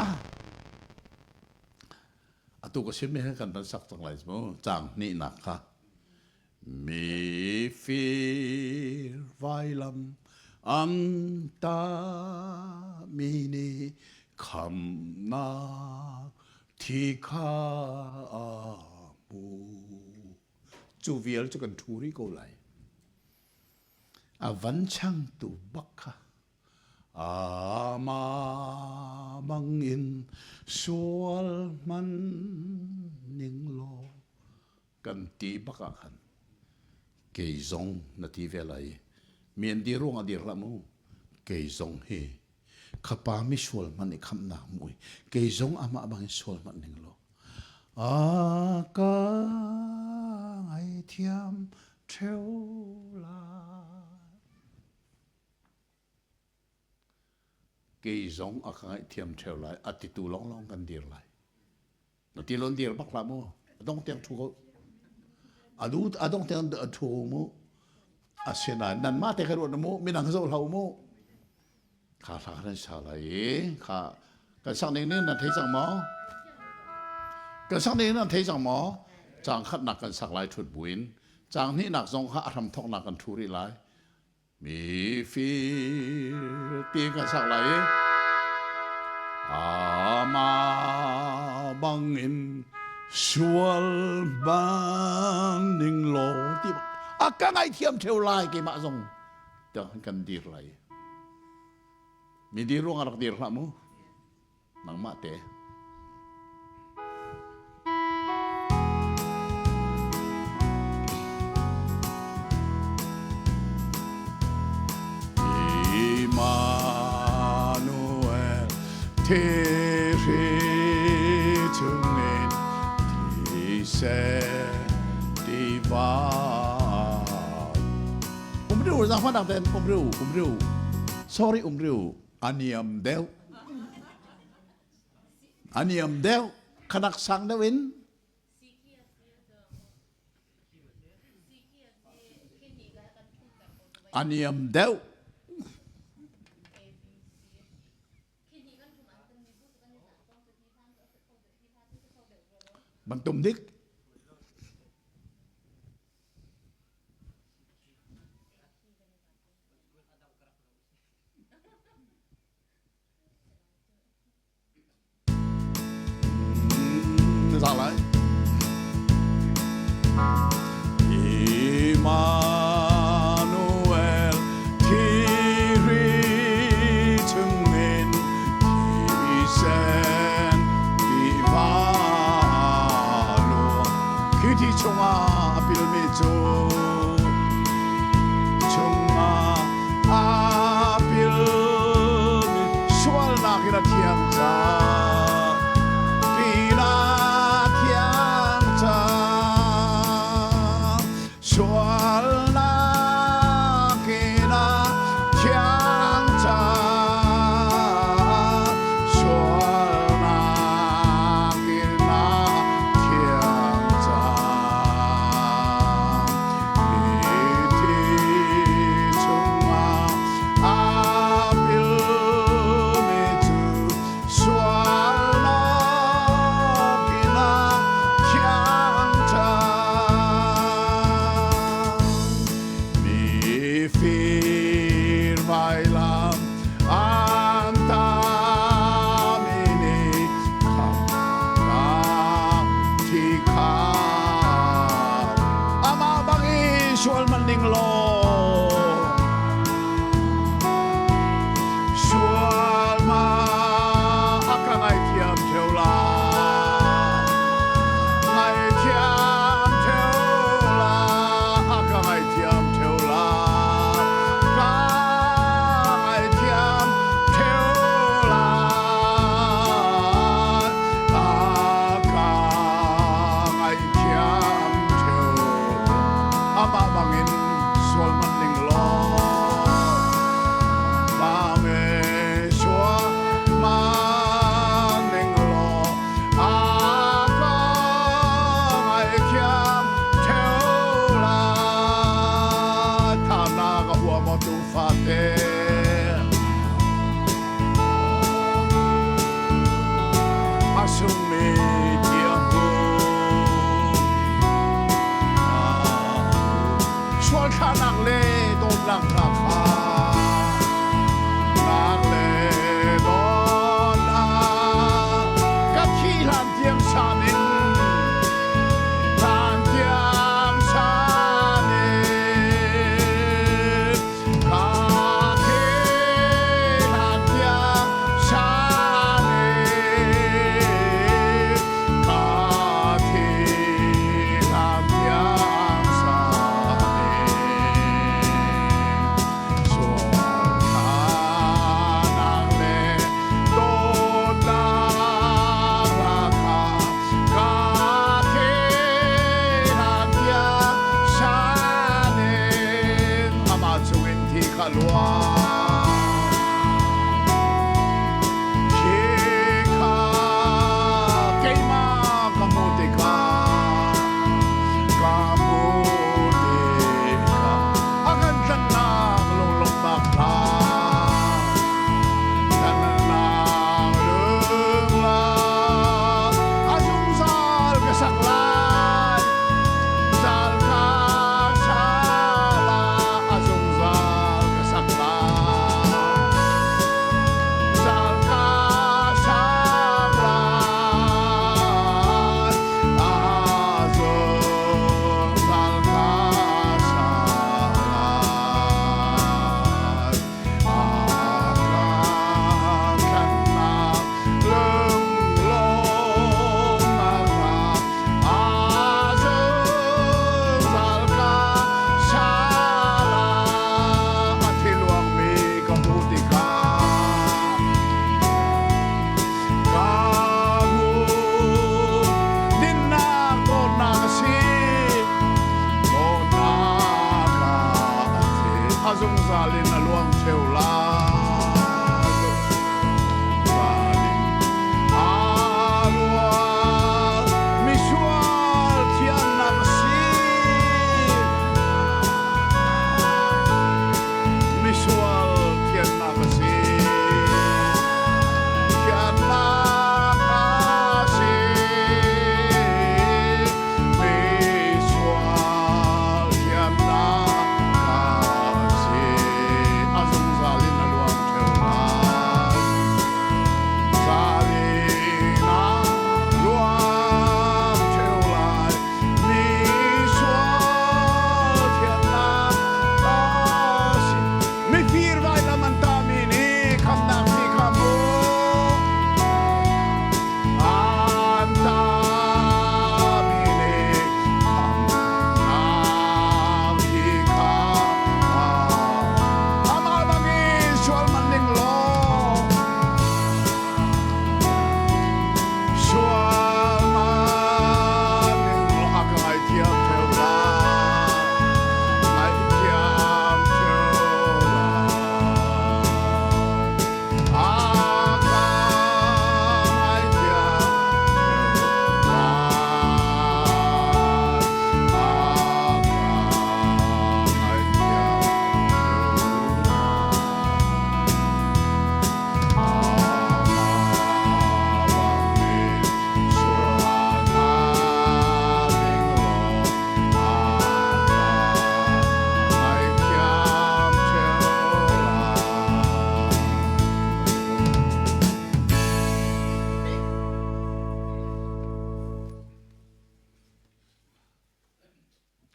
atu ka chimmi he kan van sak cang lai mu. Caang hnihnak kha Mifir vailam an tami nih khamnak thi kha a hmu. Cu vial cu kan ṭhu rih ko lai. A van changtu bak kha amah bangin sual hman ning law kan ti bak ah khan kei zong na ti ve lai mi an dir ruangah dir hlah mu kei zong hi khapa misual hmanh i khamnak mui kei zong amah bangin sual hmanh ning law a ka ngaithiam theu lai kei zong a ka ngaihthiam theu lai a titu lawnglawng kan dir lai Na ti lon dir bak hlah mu. A dong tiang thu ko. A du a dong tiang thu mu. Asinain nanmah te kha ruat mu minang zoh hlah mu. Kha hla kan sa lai i kha kan sak ning ning nan thei cang maw? Kan sak ning nan thei cang maw? Caang khatnak kan sak lai ṭhut buin caang hnihnak zong kha a hram thawknak kan ṭhu rih lai. Mifir ti kan sak lai i amah bangin sual ban ning law ti a ka ngaithiam theu lai keimah zong tiang kan dir lai mi dir ruang rak dir hlah mu Nangmah te. Immanuel thihri chungin thisen tiva Umriu zaangfahnak ten umriu umriu sorry umriu a niam deuh a niam deuh khanak sang deuh in a niam deuh bantum dik Na lai. Immanuel thiri chungin thisen tiva luang khi thi chungah a pilmi cu, chungah a pilmi, sualnak in a thiang cang, kin a thiang cang. Sualnak in a thiang cang, sualnak in a thiang cang. Hi thi chungah aa pilmi cu sualnak in a thiang cang. Mifir vailam an tami nih khamhnak thi kha amah bang i sual man ning law sual ma a ka ngaithiam theu lai, ngaithiam theu lai, a ka ngaithiam theu lai, ka ngaithiam theu lai, a ka ngaithiam theu, amah bangin.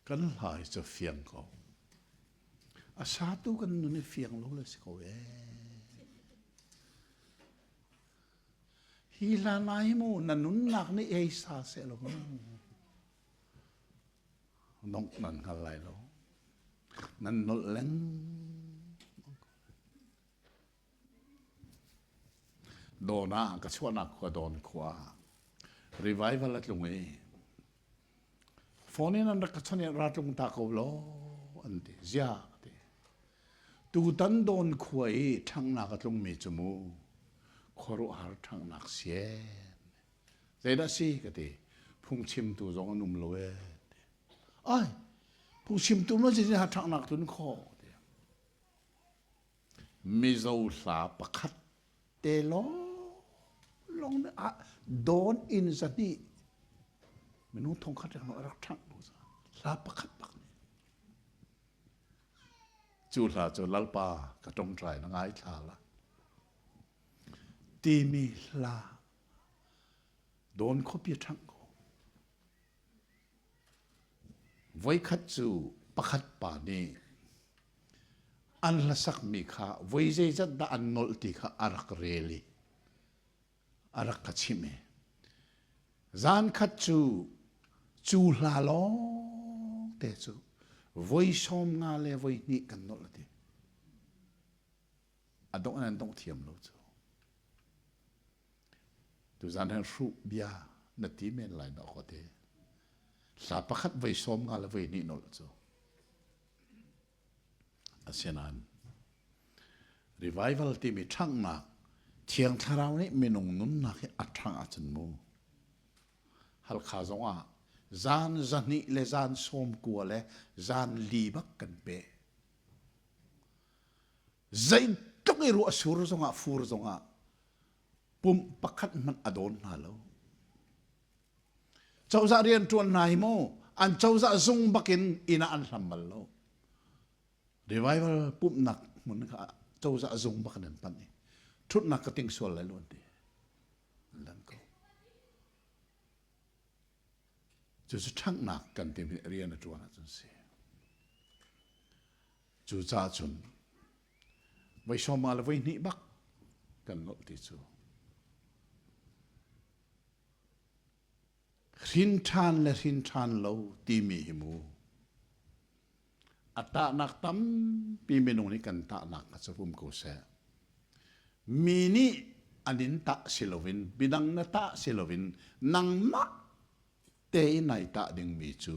Kan hla hi cu fiang ko. A satu kan nun i fiang lo le si ko ee. Hi hla na hi mu na nunnak nih ei sa seh lo mu. Nong nan hngal lai lo. Nan nolh leng. Dawn ah ka chuahnak khua Dawn khua revival a tlung i phone in an rak ka chawnh i ra tlung ta ko law an ti. Ziah ti. Tutan Dawn khua i ṭhanghnak a tlungmi cu mu khuaruahhar ṭhanghnak sian. Zeidah si ka ti. Phungchimtu zong an um lo ee. Ai, phungchimtu ma zeitin ha ṭhanghnak tlun khawh ti. Mizo hla pakhat te lawnglawng nih ah dawn inn zahnih minung thongkhat renglo a rak ṭhangh ko hla pakhat bak nih cu hla cu Lalpa ka ṭongṭai na ngaithla la timi hla dawn khuapi a ṭhangh ko. Voikhat cu pakhat pa nih an hlasakmi kha voi zeizat dah an nolh ti kha a rak rel i a rak ka chimh i zankhat cu cu hla lawng te cu voi 50 le voi hnih kan nolh a ti. A dongh in an dongh thiam lo cu. Tuzan hin hruh bia na ti men lai na ka ti. Hla pakhat voi 50 le voi hnih nolh cu. Asinain revival timi ṭhanghnak Thiang Thlarau nih minung nunnak hi a ṭhangh ahcun mu Halkha zongah zan 200 le zan 90 le zan li bak kan pe. Zeitluk i ruah sur zongah fur zongah pumh pakhat hmanh a dawn hna lo. Cozah rianṭuan hna hi mu an cozah zung bakin inn ah an hlam bal lo. Revival pumhnak hmun kha cozah zung bak in an panh i ṭhutnak ka ting sual lai lo an ti. An lan ko. Cucu ṭhanghnak kan timi rian a ṭuan ahcun si. Cucaah cun voi sawma le voi hnih bak kan nolh ti cu hrin ṭhan le hrin ṭhan lo timi hi mu a tahnak tampi minung nih kan tahnak kha cu um ko seh. Mi nih an in tah si loin midang na tah si loin nangmah tein nai tah dingmi cu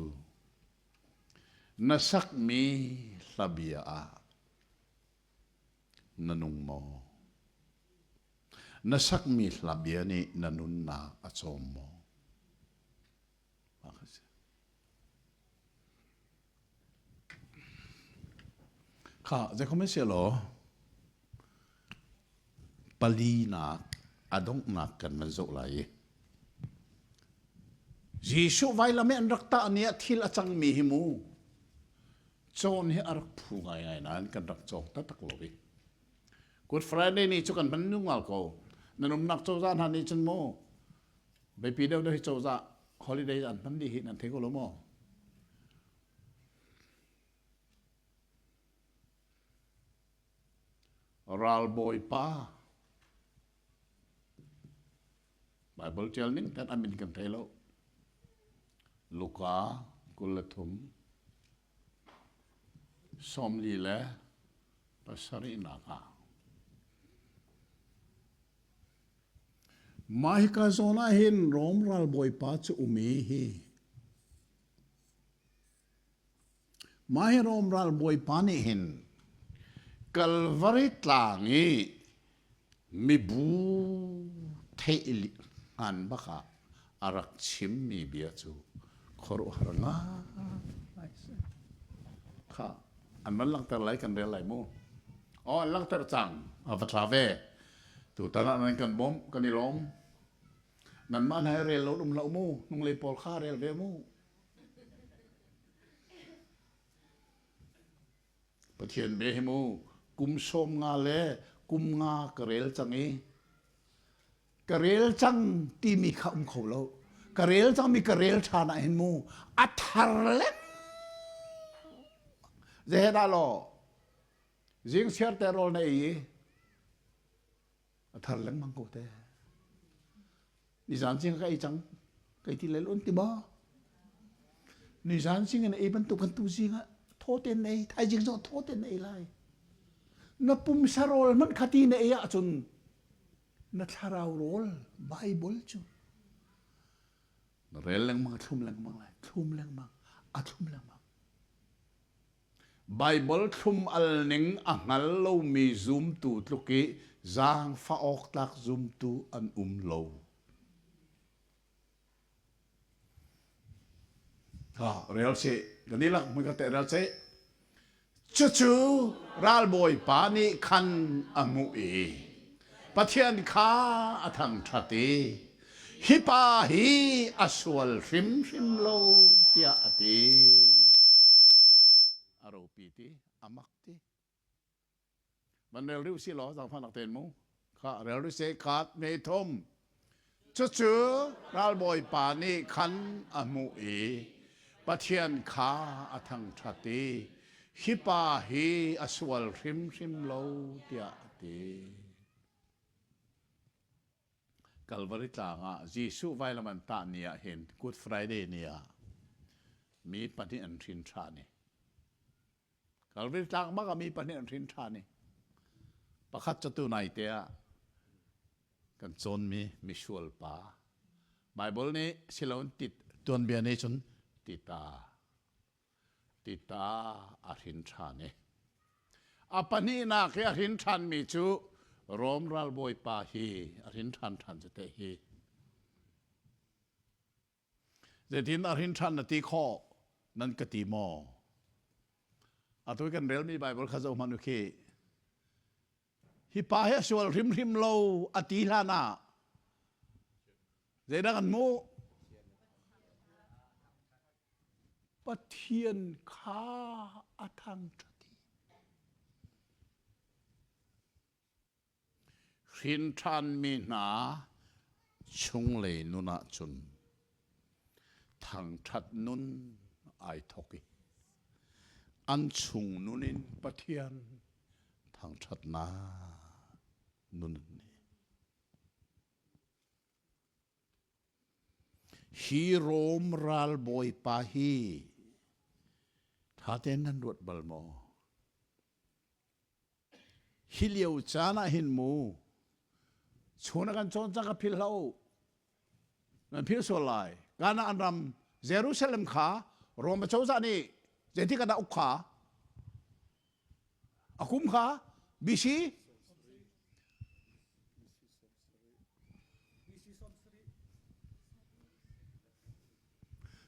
Na sakmi hlabia ah na nung maw? Na sakmi hlabia nih na nunnak a cawm maw? Kha zeikhom in law palinak a donghnak kan van zoh lai i Jesuh vailam i an rak tah ni ah thil a cangmi hi mu cawn hi a rak phu ngaingai nain kan rak cawk taktak lo i Good Friday ni cu kan hman nungal ko nan umnak cozah hna nih cun mu biapi deuh deuh hi cozah holiday an hman dih hi nan thei ko lo maw Ralbawipa Baibal ṭial ning kan a min kan thei lo. Luka 23 47 nak ah Mah hika zawn ah hin Rom ralbawipa cu um i hi Mah hi Rom ralbawipa nih hin Kalvari tlang i mibu theih hngan bak ah a rak chimmi bia cu khuaruahhar ngai si. Kha an van langhter lai kan rel lai mu. Oh, an langhter cang. A va tha ve. Tutan ah nan kan bawmh, kan i lawm. Nanmah hna hi rel lo um lo mu. Hnunglei pawl kha rel ve mu. Pathian bia hi mu kum 50 le kum nga ka rel cang i ka rel cang timi kha um kho lo ka rel cangmi ka rel ṭhan ah hin mu a thar lengmang. Zehe dah law zing siar te rawl na ei i a thar lengmang ko te. Nizan zing ka ei cang kai ti lel un ti maw? Nizan zing in ei bantuk kan tu zing ah thaw ten na ei thaizing zong thaw ten na ei lai. Na pumsa rawl hmanh kha ti na ei ahcun na thlarau rawl Bible cu na rel lengmang a thlum lengmang lai thlum lengmang a thlum lengmang Bible thlum al ning a hngal lomi zumtu tluk i zaangfah awk tlak zumtu an um lo. Ha, rel sih. Kan ilak mui ka te rel sih. Cucu ralbawipa nih khan a hmuh i Pathian kha a thangṭhat i hi pa hi a sual hrimhrim lo tiah a ti. A ropi ti, a mak ti. Van rel rih usih law zaangfahnak tein mu. Kha rel rih seh khat me thum. Cucu ralbawipa nih khan a hmuh i Pathian kha a thangṭhat i hi pa hi a sual hrimhrim lo tiah a ti. Kalvari tlang ah Jesuh vailam an tah ni ah hin Good Friday ni ah mi pahnih an hrin ṭhan i Kalvari tlang bak ah mi pahnih an hrin ṭhan i pakhat cu tu nai te ah kan cawnmi misual pa Bible nih siloin tit tuanbia nih cun tita tita a hrin ṭhan i a pahnihnak hi a hrin ṭhanmi cu Rom ralbawipa hi a hrin ṭhan ṭhan cu te hi Zeitin a hrin ṭhan na ti khawh nan ka ti maw? Atu kan relmi Bible kha zoh hmanh u khi. Hi pa hi a sual hrimhrim lo a ti hlan ah zeidah kan hmuh? Pathian kha a thangṭhat i Hrin ṭhanmi hna chunglei nun ahcun thangṭhat nun ai thawk i an chung nun in Pathian thangṭhatnak nun an nei. Hi Rom ralbawipa hi ṭha tein nan ruat bal maw? Hi lio caan ah hin mu chun a kan cawn cang ka philh hlah u. Nan philh sual lai. Kanaan ram Jerusalem kha Rom acozah nih zeitik ah dah uk kha? A kum kha BC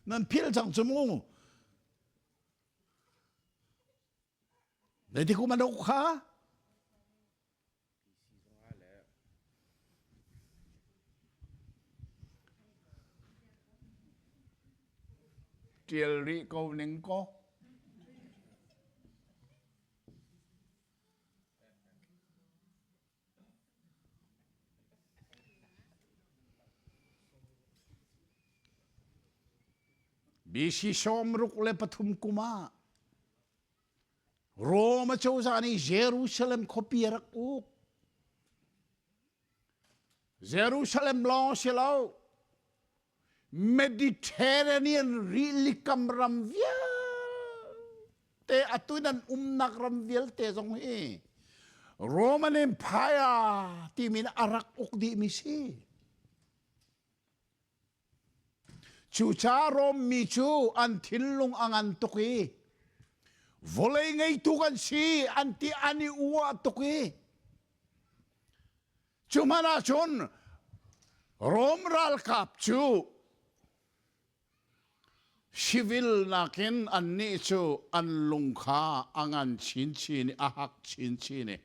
Nan philh cang cu mu. Zeitik kum an uk kha? Ṭial rih ko ning kaw. BC 63 kum ah Rome acozah nih Jerusalem khuapi a rak uk. Jerusalem lawng si lo. Mediterranean rilikam ram vialte atu nan umnak ram vialte zong hi Roman Empire timi in a rak uk dihmi si. Cucaah Rom mi cu an thinlung a ngan tuk i vawlei ngeitu kan si an ti an i uah tuk i Cu hmanh ahcun Rom ralkap cu civil nakin annih cu an lung kha a ngan chinchin i a hak chinchin i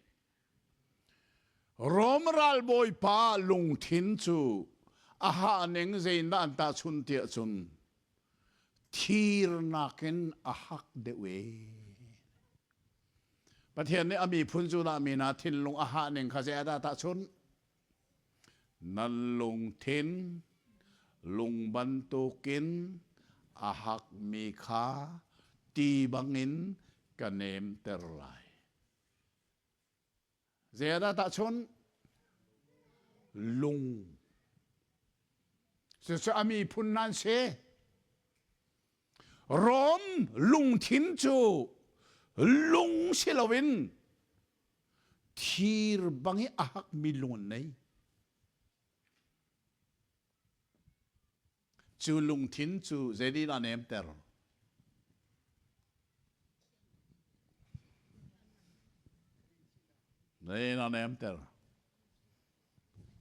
Rom ralbawipa lungthin cu a hah ning zeidah an tahchun tiah cun thir nakin a hak deuh e. Pathian nih a miphun Judah mi hna thinlung a hah ning kha zei ah dah tahchunh? Nan lungthin lung bantukin a hakmi kha ti bangin Ka nemter lai. Zeidah tahchun? Lung. Cucu a miphun nan si. Rom lungthin cu lung si loin thir bang i a hakmi lung an nei. Cu lungthin cu zeitin a nemter? Zeitin a nemter?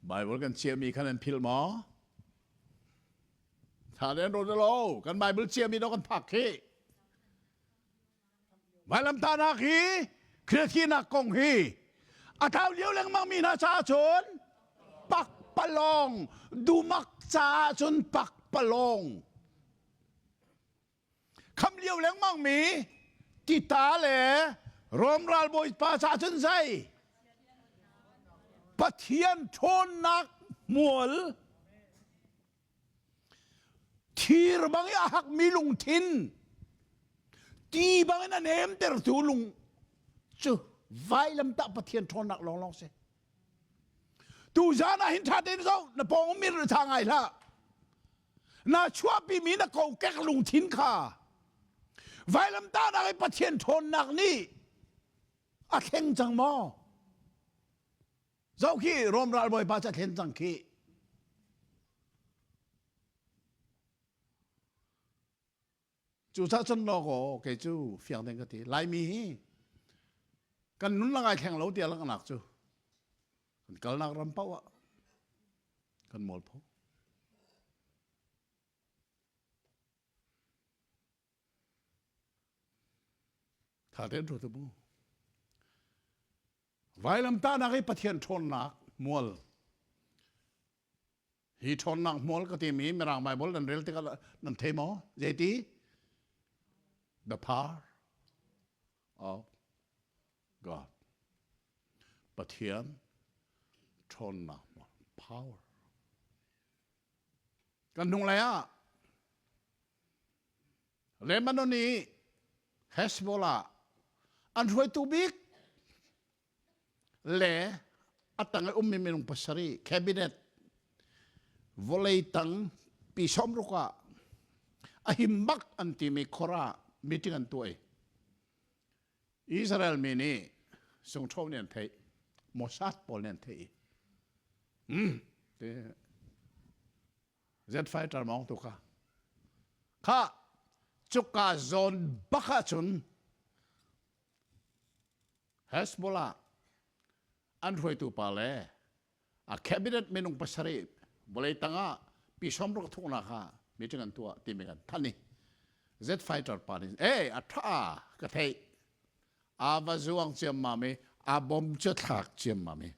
Bible kan chiahmi khan an philh maw? Tha den ro lo kan Bible chiahmi do kan phak khi. Vailamtahnak hi Khrihnak kong hi a thau lio lengmang mi hna caah cun pakpalawng dumak caah cun pakpalawng kham lio lengmang mi tita le Rom ralbawi pa caah cun zei Pathian ṭhawnnak hmual Thir bang i a hakmi lungthin, ti bangin a nemtertu lung cu vailamtah Pathian ṭhawnnak lawnglawng si. Tuzan ah hin ṭha tein zoh, na pawng mir ṭha ngai hlah. Na chuahpimi na kokek lungthin kha vailamtahnak i Pathian ṭhawnnak nih a thleng cang maw? Zoh khi Rom ralbawipa cu a thlen cang khi. Cucaah cun law kaw kei cu fiang ding ka ti. Laimi hi kan nun lang ai thleng lo tiah langhnak cu kan kalnak ram paoh ah kan mualpho. Tha tein ruat u mu. Vailamtahnak i Pathian ṭhawnnak mual. Hi ṭhawnnak mual ka timi Mirang Bible nan rel tikah nan thei maw? Zeiti? The power of God. Pathian ṭhawnnak mual. Power. Kan hnunglei ah Lebanon i Hezbollah an hruaitu bik le a tang i ummi minung pasarih cabinet vawlei tang pi sawmruk ah a him bak an timi khor ah meeting an tuah i Israel mi nih sungṭho nih an theih Mossad pawl nih an theih i Jet fighter mawng tu kha. Kha cuka zawn bak ahcun Hezbollah an hruaitu pa le a cabinet minung pasarih vawlei tangah pi sawmruk thuknak ah meeting an tuah timi kan thanh i jet fighter pa nih eh a tha ka theih a va zuang ciammam i a bom cu thlak ciammam i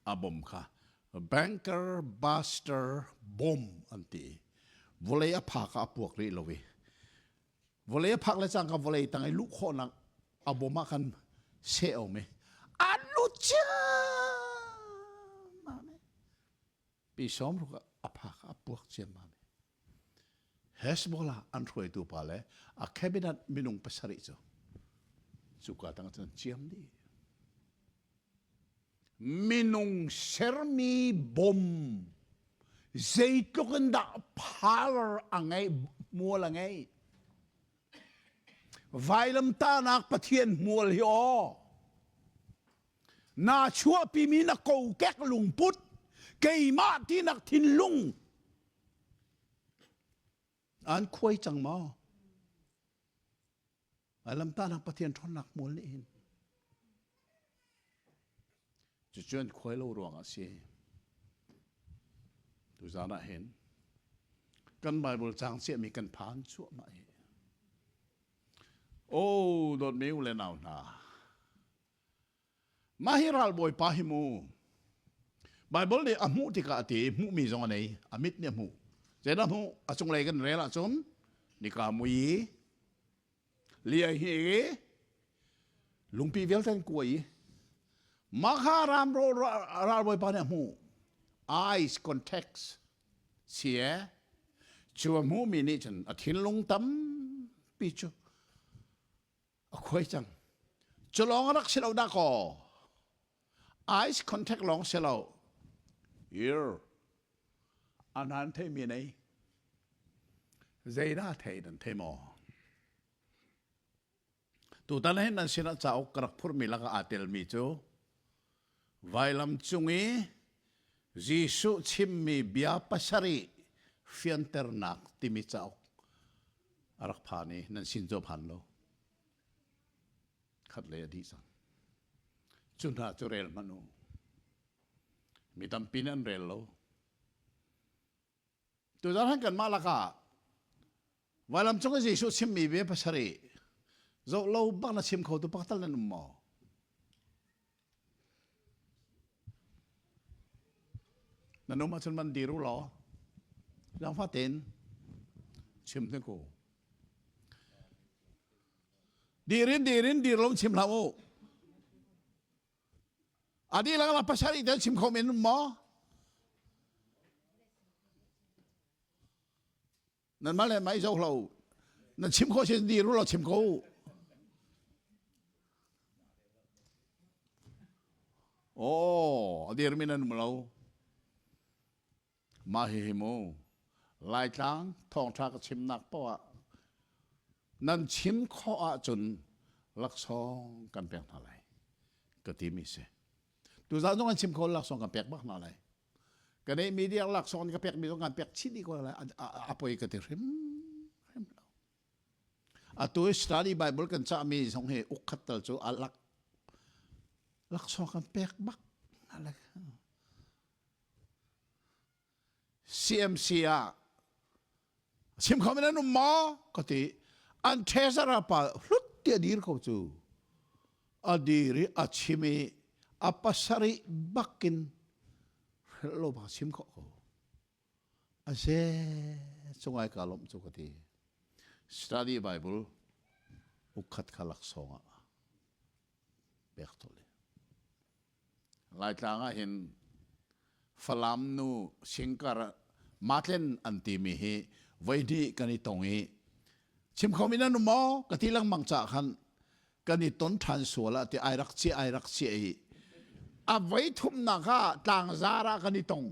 A bom kha Bunker Buster Bomb an ti. Vawlei a phak ah a puak rih lo i vawlei a phak le cangka vawlei tang i luh khawhnak a bom ah khan seh a um i a lut ciammam i pi sawmruk ah a phak ah a puak ciammam i Hezbollah an hruaitu pa le a cabinet minung pasarih cu cuka tang cun ciam dih. Minung sermi bom zeitluk in dah power a ngeih, mual a ngeih. Vailamtahnak Pathian hmual hi aw. Na chuahpimi na kokek lungput, keimah tinak thinlung an khuai cang maw? Vailamtahnak Pathian ṭhawnnak hmual nih hin cucu an khuai lo ruangah a si. Tuzaan ah hin kan Bible caang ciahmi kan phan cuahmah hi. Oh, dawtmi u le nau hna, Mah hi ralbawipa hi mu Bible nih a hmuh tikah a ti hmuhmi zong a nei a mit nih a hmuh zeidah hmuh a cunglei kan rel ahcun nika mui liai hi lungpi vialte an kuai i mah kha ram ralbawipa nih a hmuh eyes context sie cu a hmuhmi nih cun a thinlung tampi. tampi cu a khuai cang. Cu lawng a rak si lo dah kaw. Eyes contact lawng si lo. Ear a nan theimi nei. Zeidah thei nan thei maw? Tutan hin nan sinah cauk ka rak phurmi lakah aa telmi cu vailam cung i Jesuh chimmi bia pasarih fianternak timi cauk a rak phan i nan sin cu a phan lo. Khat lei a dih cang. Cu hna cu rel hmanh u. Mi tampi nih an rel lo. Tuzan han kanmah lakah vailam cung i Jesuh chimmi bia pasarih zoh lo bak na chim kho tu pakhat tal nan um maw? Nan um ahcun man dir u law zaangfah tein chim hnik u. Dir in dir in dir lo chim hlah u. A dihlak ah pasarih te chim kho men maw? Nan mah le mah i zoh hlo. Nan chim khawh sin dir u law chim ko u. Oh, a dirmi nan um lo. Mah hihi mu Laitlang thawngṭha ka chimnak paoh ah nan chim khawh ahcun laksawng kan pek hna lai ka timi si. Tuzaan zong an chim kho laksawng kan pek bak hna lai. Ka neih media laksawng ka pek mi zong kan pek chih dih ko lai a poi ka ti hrim hrim lo. Atu i study Bible kan cahmi zong hi ukkhat tal cu a lak laksawng kan pek bak hna lai. CMC ah chim kho men an um maw ka ti an treasurer pa hlut ti a dir ko cu a dir i a chim i a pasarih bakin hrelh lo bak chim khawh ko a ze cungai ka lawmh cu ka ti study bible ukhat kha laksawng ah pek tol Laitlang ah hin Falam nu singkar matlen an timi hi voihnih kan i tong i chim kho mi nan um maw ka ti lengmang ca khan kan i ton ṭhan sual ah ti ai rak cia ai rak cia i a voi thumnak ah tlangzar ah kan i tong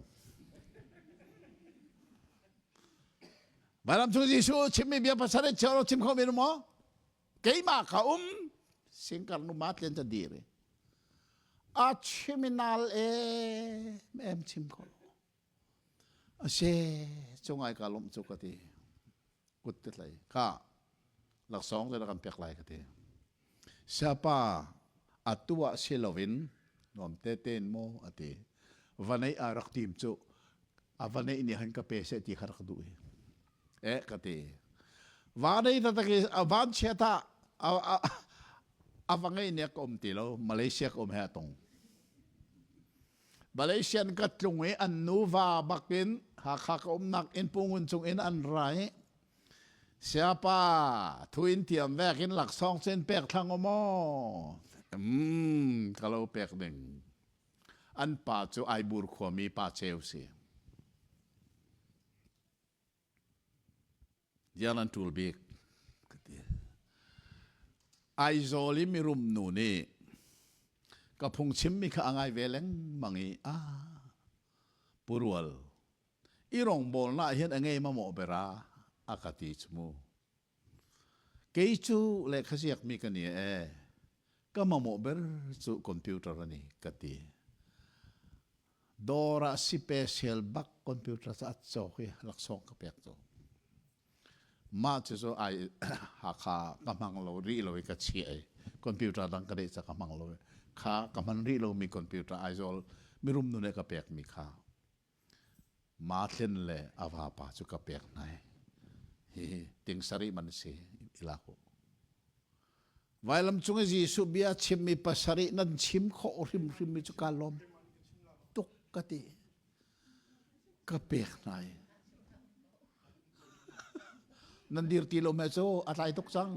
Vailam cung Jesuh chimmi bia pasal in chim kho mi maw keimah ka um singkar nu ma tlen ta dir a chiminal em em chim ko a se cungai ka lom chu ka ti kut te tlai ka laksawng te kan pek lai ka ti siapa atu ah si loin nuam te ten mo ati vanei a rak tim chu a vanei nih han ka pe se ti kha rak duh hi Eh ka ti. Vanei taktak i a vanchiat ah a va ngei nek ka um ti lo. Malaysia ka um he a tong. Malaysian ka tlung i an nuva bakin Hakha ka umnak in Pungun cung in an ra i Siapa thu in tiam vek in laksawng cun pek thlang u maw? Mm, ka lo pek ding. An pa cu Aibur khuami pa ceu si. Ziang nan ṭul bik ka ti. Aizawl i mirum nu nih ka phungchimmi kha a ngai ve lengmang i ah purual i rawngbawlnak hin a ngei mamawh bera a ka ti cu mu. Kei cu lehkha ziakmi ka ni ee ka mamawh ber cu computer a ni ka ti. Dawr ah sipesial bak computer cu a cawk i laksawng ka pek cu. Mah cu cu ai Hakha ka hmang lo rih lo i ka chiah i computer dang ka deih ca ka hmang lo i kha ka hman rih lomi computer Aizawl mirum nu nih ka pekmi kha Mathlen le a vapa cu ka pek hna i hihi ting sarih man si i lak u. Vailam cung i Jesuh bia chimmi pasarih nan chim khawh hrimhrimmi cu kaa lawm tuk ka ti. Ka pek hna i. Nan dir ti lo me cu a tlai tuk cang.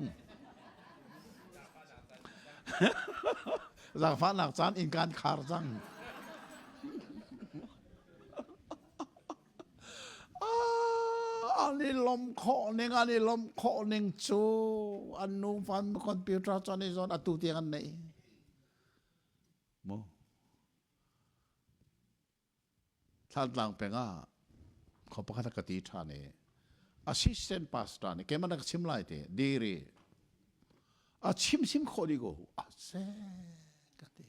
Zaangfahnak caan inn kaan khar cang. Ah, An i lawmh khawh ning an i lawmh khawh ning cu an nu fan computer cu an i zawn atu tiang an neih. Mu. Thlantlang peng ah khua pakhat a ka ti ṭhan i assistant pastor nih keimah na ka chim lai ti diri a chim sim khawh dih ko a se ka ti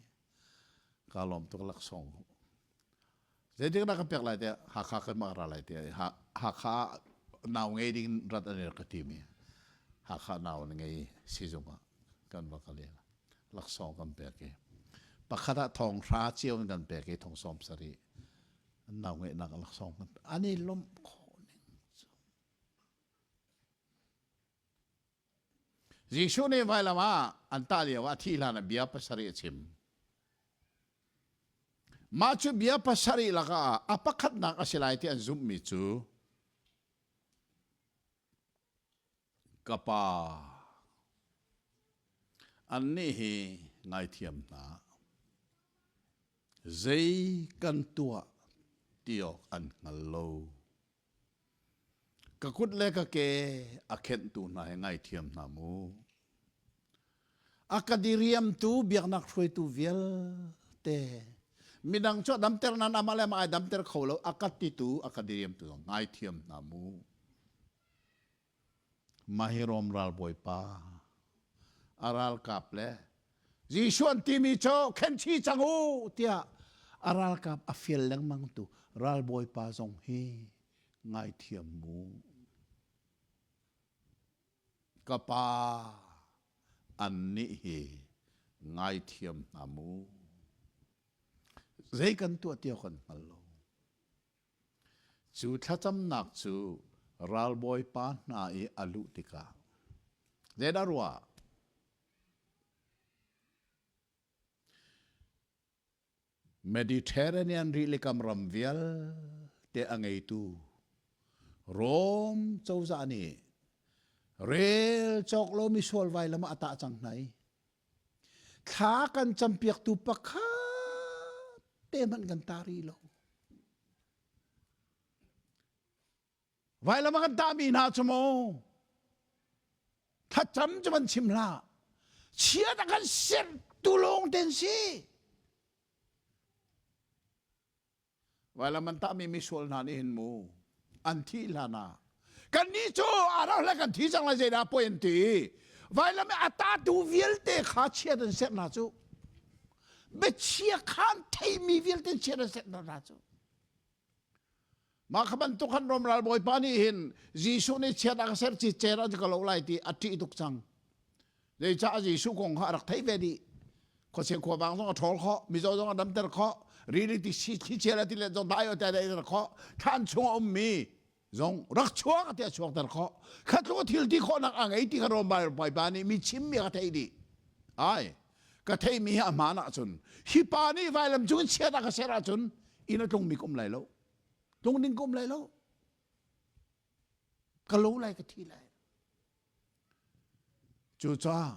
ka lawm tuk laksawng zeitik na ka pek lai tiah Hakha kan mak ra lai tiah Hakha nau ngei ding rat an ka ti mi Hakha nau ngei sizung ah kan va kal laksawng kan pek i pakhat ah thong hra cio in kan pek i thong sawm sarih nau ngeihnak laksawng kan an i lawmh khawh ning cu Jesuh nih vailam ah an tah lio ah thih hlan ah bia pasarih a chim. Mah cu bia pasarih lakah a pakhatnak a si lai ti an zumhmi cu Ka pa, annih hi ngaithiam hna. Zei kan tuah ti awk an hngal lo. Ka kut le ka ke a khenhtu hna hi ngaithiam hna mu. A ka diriamtu biaknak hruaitu vialte midang cu a damter nan amah le amah ai damter kho lo a ka titu a ka diriamtu zong ngaithiam hna mu. Mah hi Rom ralbawipa a ralkap le Jesuh an timi cu khenchi cang u tiah a ralkap a fial lengmang tu ralbawipa zong hi ngaithiam mu. Ka pa annih hi ngaithiam hna mu. Zei kan tuah ti kan hngal lo. Cu thlacamnak cu ralbawipa hna i a luh tikah zeidah ruah? Mediterranean rilikam ram vialte a ngeitu Rom cozah nih rel cawk lomi sual vailam ah a tah cang hna i thla kan campiaktu pakhat te hmanh kan ta rih lo. Vailam a kan tahmi hna cu mu thlacam cu van chim hlah chiat a kan sertu lawng ten si vailam an tahmi misual hna nih hin mu an thih hlan ah kannih cu arau le kan thi cang lai zeidah poi an ti vailam i a tatu vialte kha chiat an serh hna cu biachia khan theimi vialte chiat an serh hna cu Mah kha bantuk han Rom ralbawipa nih hin Jesuh nih chiat a ka ser ci cer an ka lo lai ti a ṭih tuk cang. Zeicah Jesuh kong kha a rak theih ve dih. Khuachia khuavang zong a ṭhawl khawh, mizaw zong a damter khawh, rili ti thlichia le tilet zong dai te dai khawh, thlan chung a ummi zong rak chuak ti a chuakter khawh. Kha tluk thil ti khawhnak a ngei ti kha Rom ralbawipa nih mi chimmi a theih dih. Ai, ka theihmi hi a hmaan ahcun hi pa nih vailam cung in chiat a ka ser ahcun inn a tlungmi ka um lai lo tlung ding ka um lai lo ka lo lai ka thi lai cucaah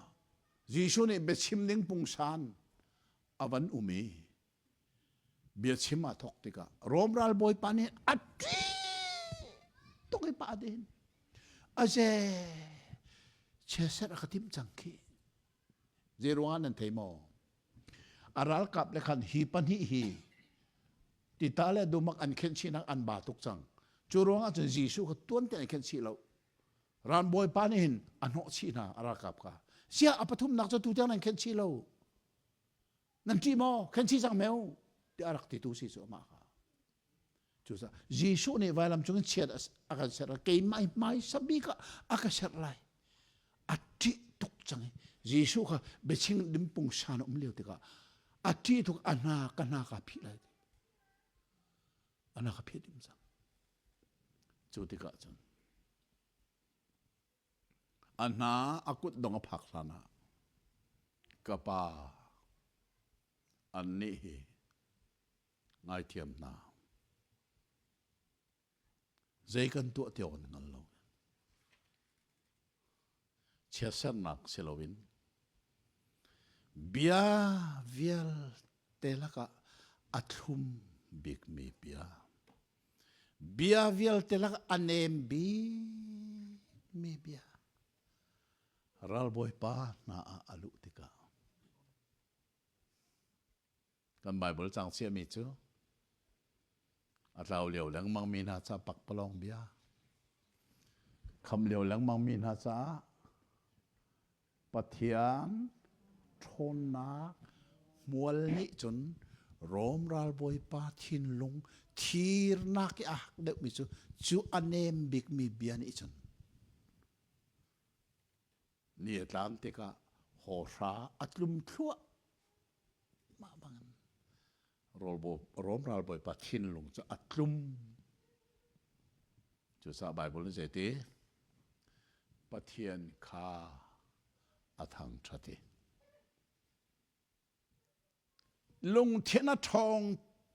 Jesuh nih biachim ding pungsan a van um i biachim aa thawk tikah Rom ralbawipa nih a ṭih tuk i pa din aze chiaser a ka timh cang khi Zei ruangah nan thei maw? A ralkap le khan hi pahnih hi tita le dumak an khenh chihnak an ba tuk cang. Cu ruangah cun Jesuh kha tuan te an khenh chih lo. Ranbawipa nih hin a hnawh chih hna a ralkap kha. Siah a pathumnak cu tu tiang nan khenh chih lo. Nan ṭih maw? Khenh chih cang meo tiah a rak titu si cu amah kha. Cucaah Jesuh nih vailam cung in chiat a kan serh keimah hmaisa bik ah a ka serh lai. A ṭih tuk cang i Jesuh kha biaching dimpung san a um lio tikah a ṭih tuk a hna ka hna ka phih lai. A hna ka phih dim cang. Cu tikah cun a hna a kut dong a phak hlan ah ka pa annih hi Ngaithiam hna. Zei kan tuah ti awk an hngal lo. Chiatsernak si loin bia vialte lakah a thlum bikmi bia. Bia vialte lak a nem bikmi bia ralbawipa hna ah a luh tikah kan Bible cang chiahmi cu a tlau lio lengmang mi hna ca pakpalawng bia kham lio lengmang mi hna caah Pathian ṭhawnnak hmual nih cun Rom ralbawipa thinlung thirnak i a hak deuhmi cu cu a nem bikmi bia nih cun ni a tlan tikah hawhra a tlum thluah mah bangin Rom ralbawipa thinlung cu a tlum. Cucaah Baibal nih zeiti? Pathian kha a thangṭhat i lungthin a ṭhawng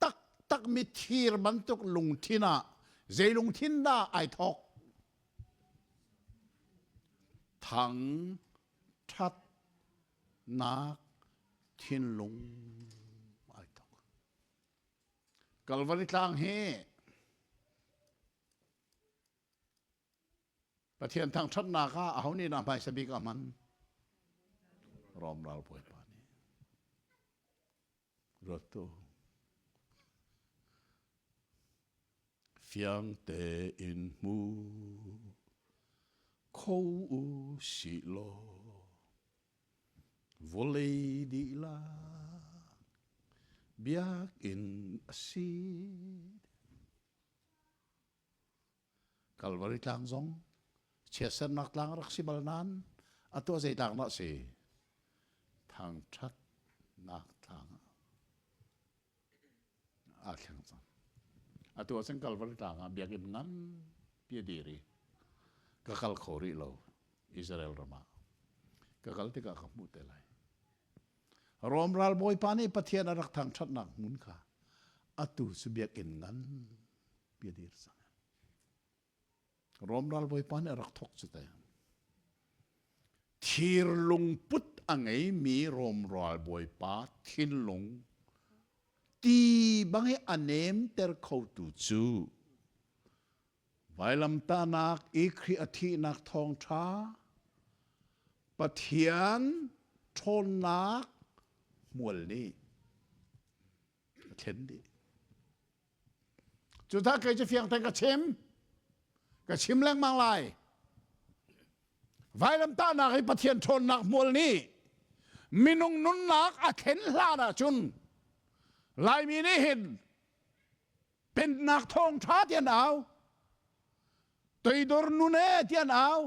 taktakmi thir bantuk lungthin ah zei lungthin dah ai thawk? Thangṭhat nak thinlung ai thawk. Kalvari tlang hi Pathian thangṭhatnak ah aho nih dah hmaisa bik a hman? Rom ralbawipa nih. Ruat tu. Fiang tein hmu kho u sih law vawlei dihlak biakinn a si. Kalvari tlang zong chiatsernak tlang rak si bal nain atu ah zei tlang dah si? Thangṭhatnak tlang ah aa thleng cang. Atu ah cun Kalvari tlang ah biakinn nganpi a dir i ka kal kho rih lo Israel ram ah. Ka kal tikah ka hmuh te lai. Rom ralbawipa nih Pathian a rak thangṭhatnak hmun kha atu cu biakinn nganpi a dir cang. Rom ralbawipa nih a rak thawk cu te. Thir lungput a ngeimi Rom ralbawipa thinlung ti bang i a nemter khotu cu vailamtahnak i Khrih a thihnak thawngṭha Pathian ṭhawnnak hmual nih a thlen dih. Cu ta kei cu fiang tein ka chim. Ka chim lengmang lai. Vailamtahnak hi Pathian ṭhawnnak hmual nih minung nunnak a thlen hlan ahcun Laimi nih hin pennak thawngṭha ti an au. Toidor nun e ti an au.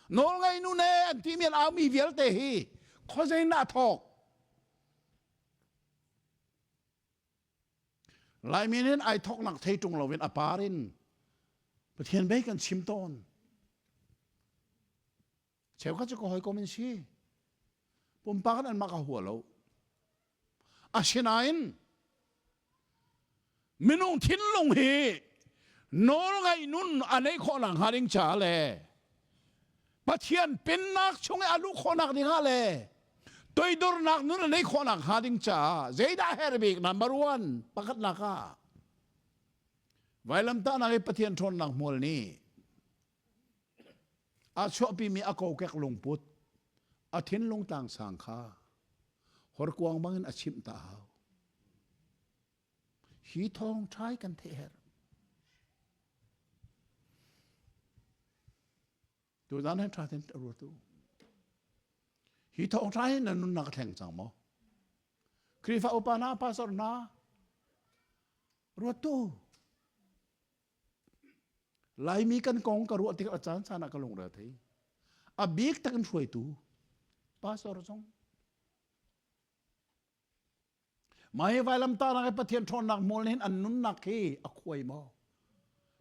Nawlngei nun e an timi an aumi vialte hi khuazei in dah a thawk? Laimi nih ai thawknak thei ṭung loin a par in Pathian bei kan chim tawn. Cheukhat cu ka hawikom in si. Pumpak in anmah ka hua lo. Asinain minung thinlung hi nawlngaih nun a neih khawh nak hnga ding caah le Pathian pennak chung i a luh khawhnak ding ah le toidornak nun a neih khawhnak hnga ding caah zeidah herh bik number one pakhatnak ah vailamtahnak i Pathian ṭhawnnak hmual nih a chuahpimi a kokek lungput a thinlung tlangsang kha horkuang bangin a chimh ta hau. Hi thawngṭha kan theih herh. Tuzan hin ṭha tein ruat u. Hi thawngṭha hi na nunnak a thleng cang maw? Khrihfa upa hna, pastor hna, ruat tu. Laimi kan kong ka ruah tikah a caan caan ah ka lungre a thei. A bik tak in hruaitu pastor zong Mah hi vailamtahnak i Pathian ṭhawnnak hmual nih hin an nunnak hi a khuai maw?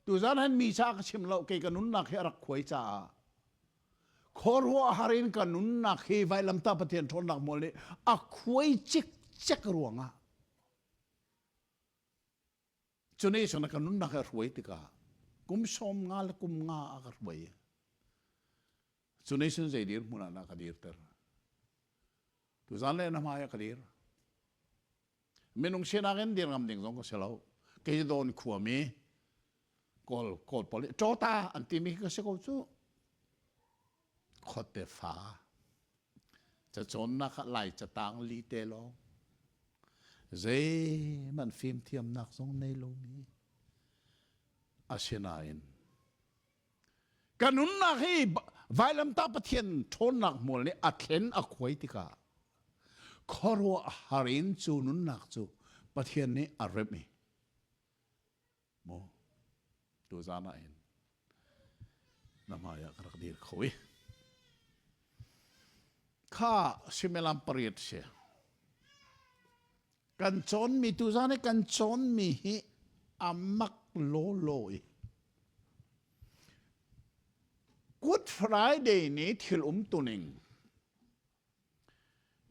Tuzan han mi ca ka chim lo, kei ka nunnak hi a rak khuai caah khuaruahhar in ka nunnak hi vailamtah Pathian ṭhawnnak hmual nih a khuai cikcek ruangah cu nih cun ka nunnak hi a hruai tikah kum 50 le kum nga a ka hruai. Cu nih cun zei dirhmun ah dah ka dirter? Tuzan le na hmai ah ka dir. Minung sinak in dir ngam ding zong ka si lo. Kei dawn khuami. Kawl Kawl pawl nih Ṭawta an timi ka si ko cu. Khuate fa. Cacawnnak ah Lai catang li te lawng. Zeihmanh fimthiamnak zong nei lomi. Asinain ka nunnak hi vailamtah Pathian ṭhawnnak hmual nih a thlen a khuai tikah khuaruahhar in cu nunnak cu Pathian nih a remh i Maw tuzaan ah hin na hmai ah ka rak dir kho i kha suimilam pariat si kan cawnmi tuzaan i kan cawnmi hi a mak lawlaw i Good Friday ni thil umtuning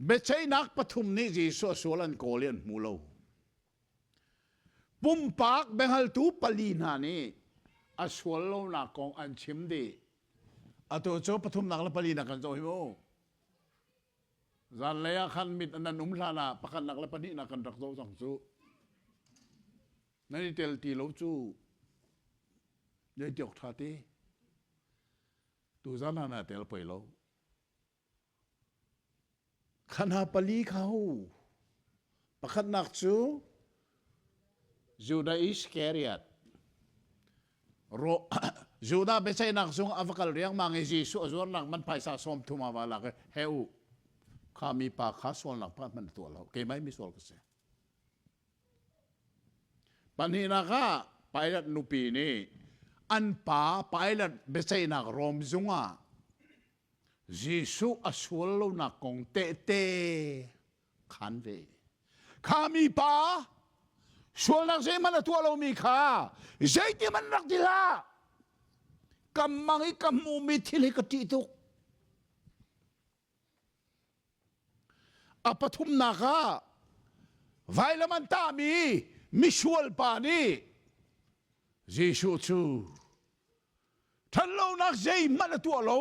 Biaceihnak pathum nih Jesuh a sual an kawl i an hmu lo. Pumpak biahaltu pali hna nih a sual lonak kong an chim dih. Atu cu pathumnak le palinak kan zoh hi mu. Zanlei ah khan mit nan um hlan ah pakhatnak le pahnihnak kan rak zoh cang cu. Nan i tel ti lo cu. Zeitiawk ṭha ti. Tuzan ah naa tel poi lo. Kha pali kha hu. Pakhatnak cu Judah Iskariot. Judah biaceihnak zung a va kal riangmang i Jesuh a zuarnak man phaisa 30 a va lak i he u kha mi pa kha sualnak pa hmanh tuah lo keimah mi sual ka si. Pahnihnak ah Pilate nupi nih an pa Pilate biaceihnak Rom zung ah Jesuh a sual lonak kong tehte khan ve. Kha mi pa sualnak zeihmanh a tuah lomi kha zeiti man rak ti hlah. Ka mang i ka hmuhmi thil hi ka ṭih tuk. A pathumnak ah vailam an tahmi misual pa nih Jesuh cu ṭhatlonak zeihmanh a tuah lo.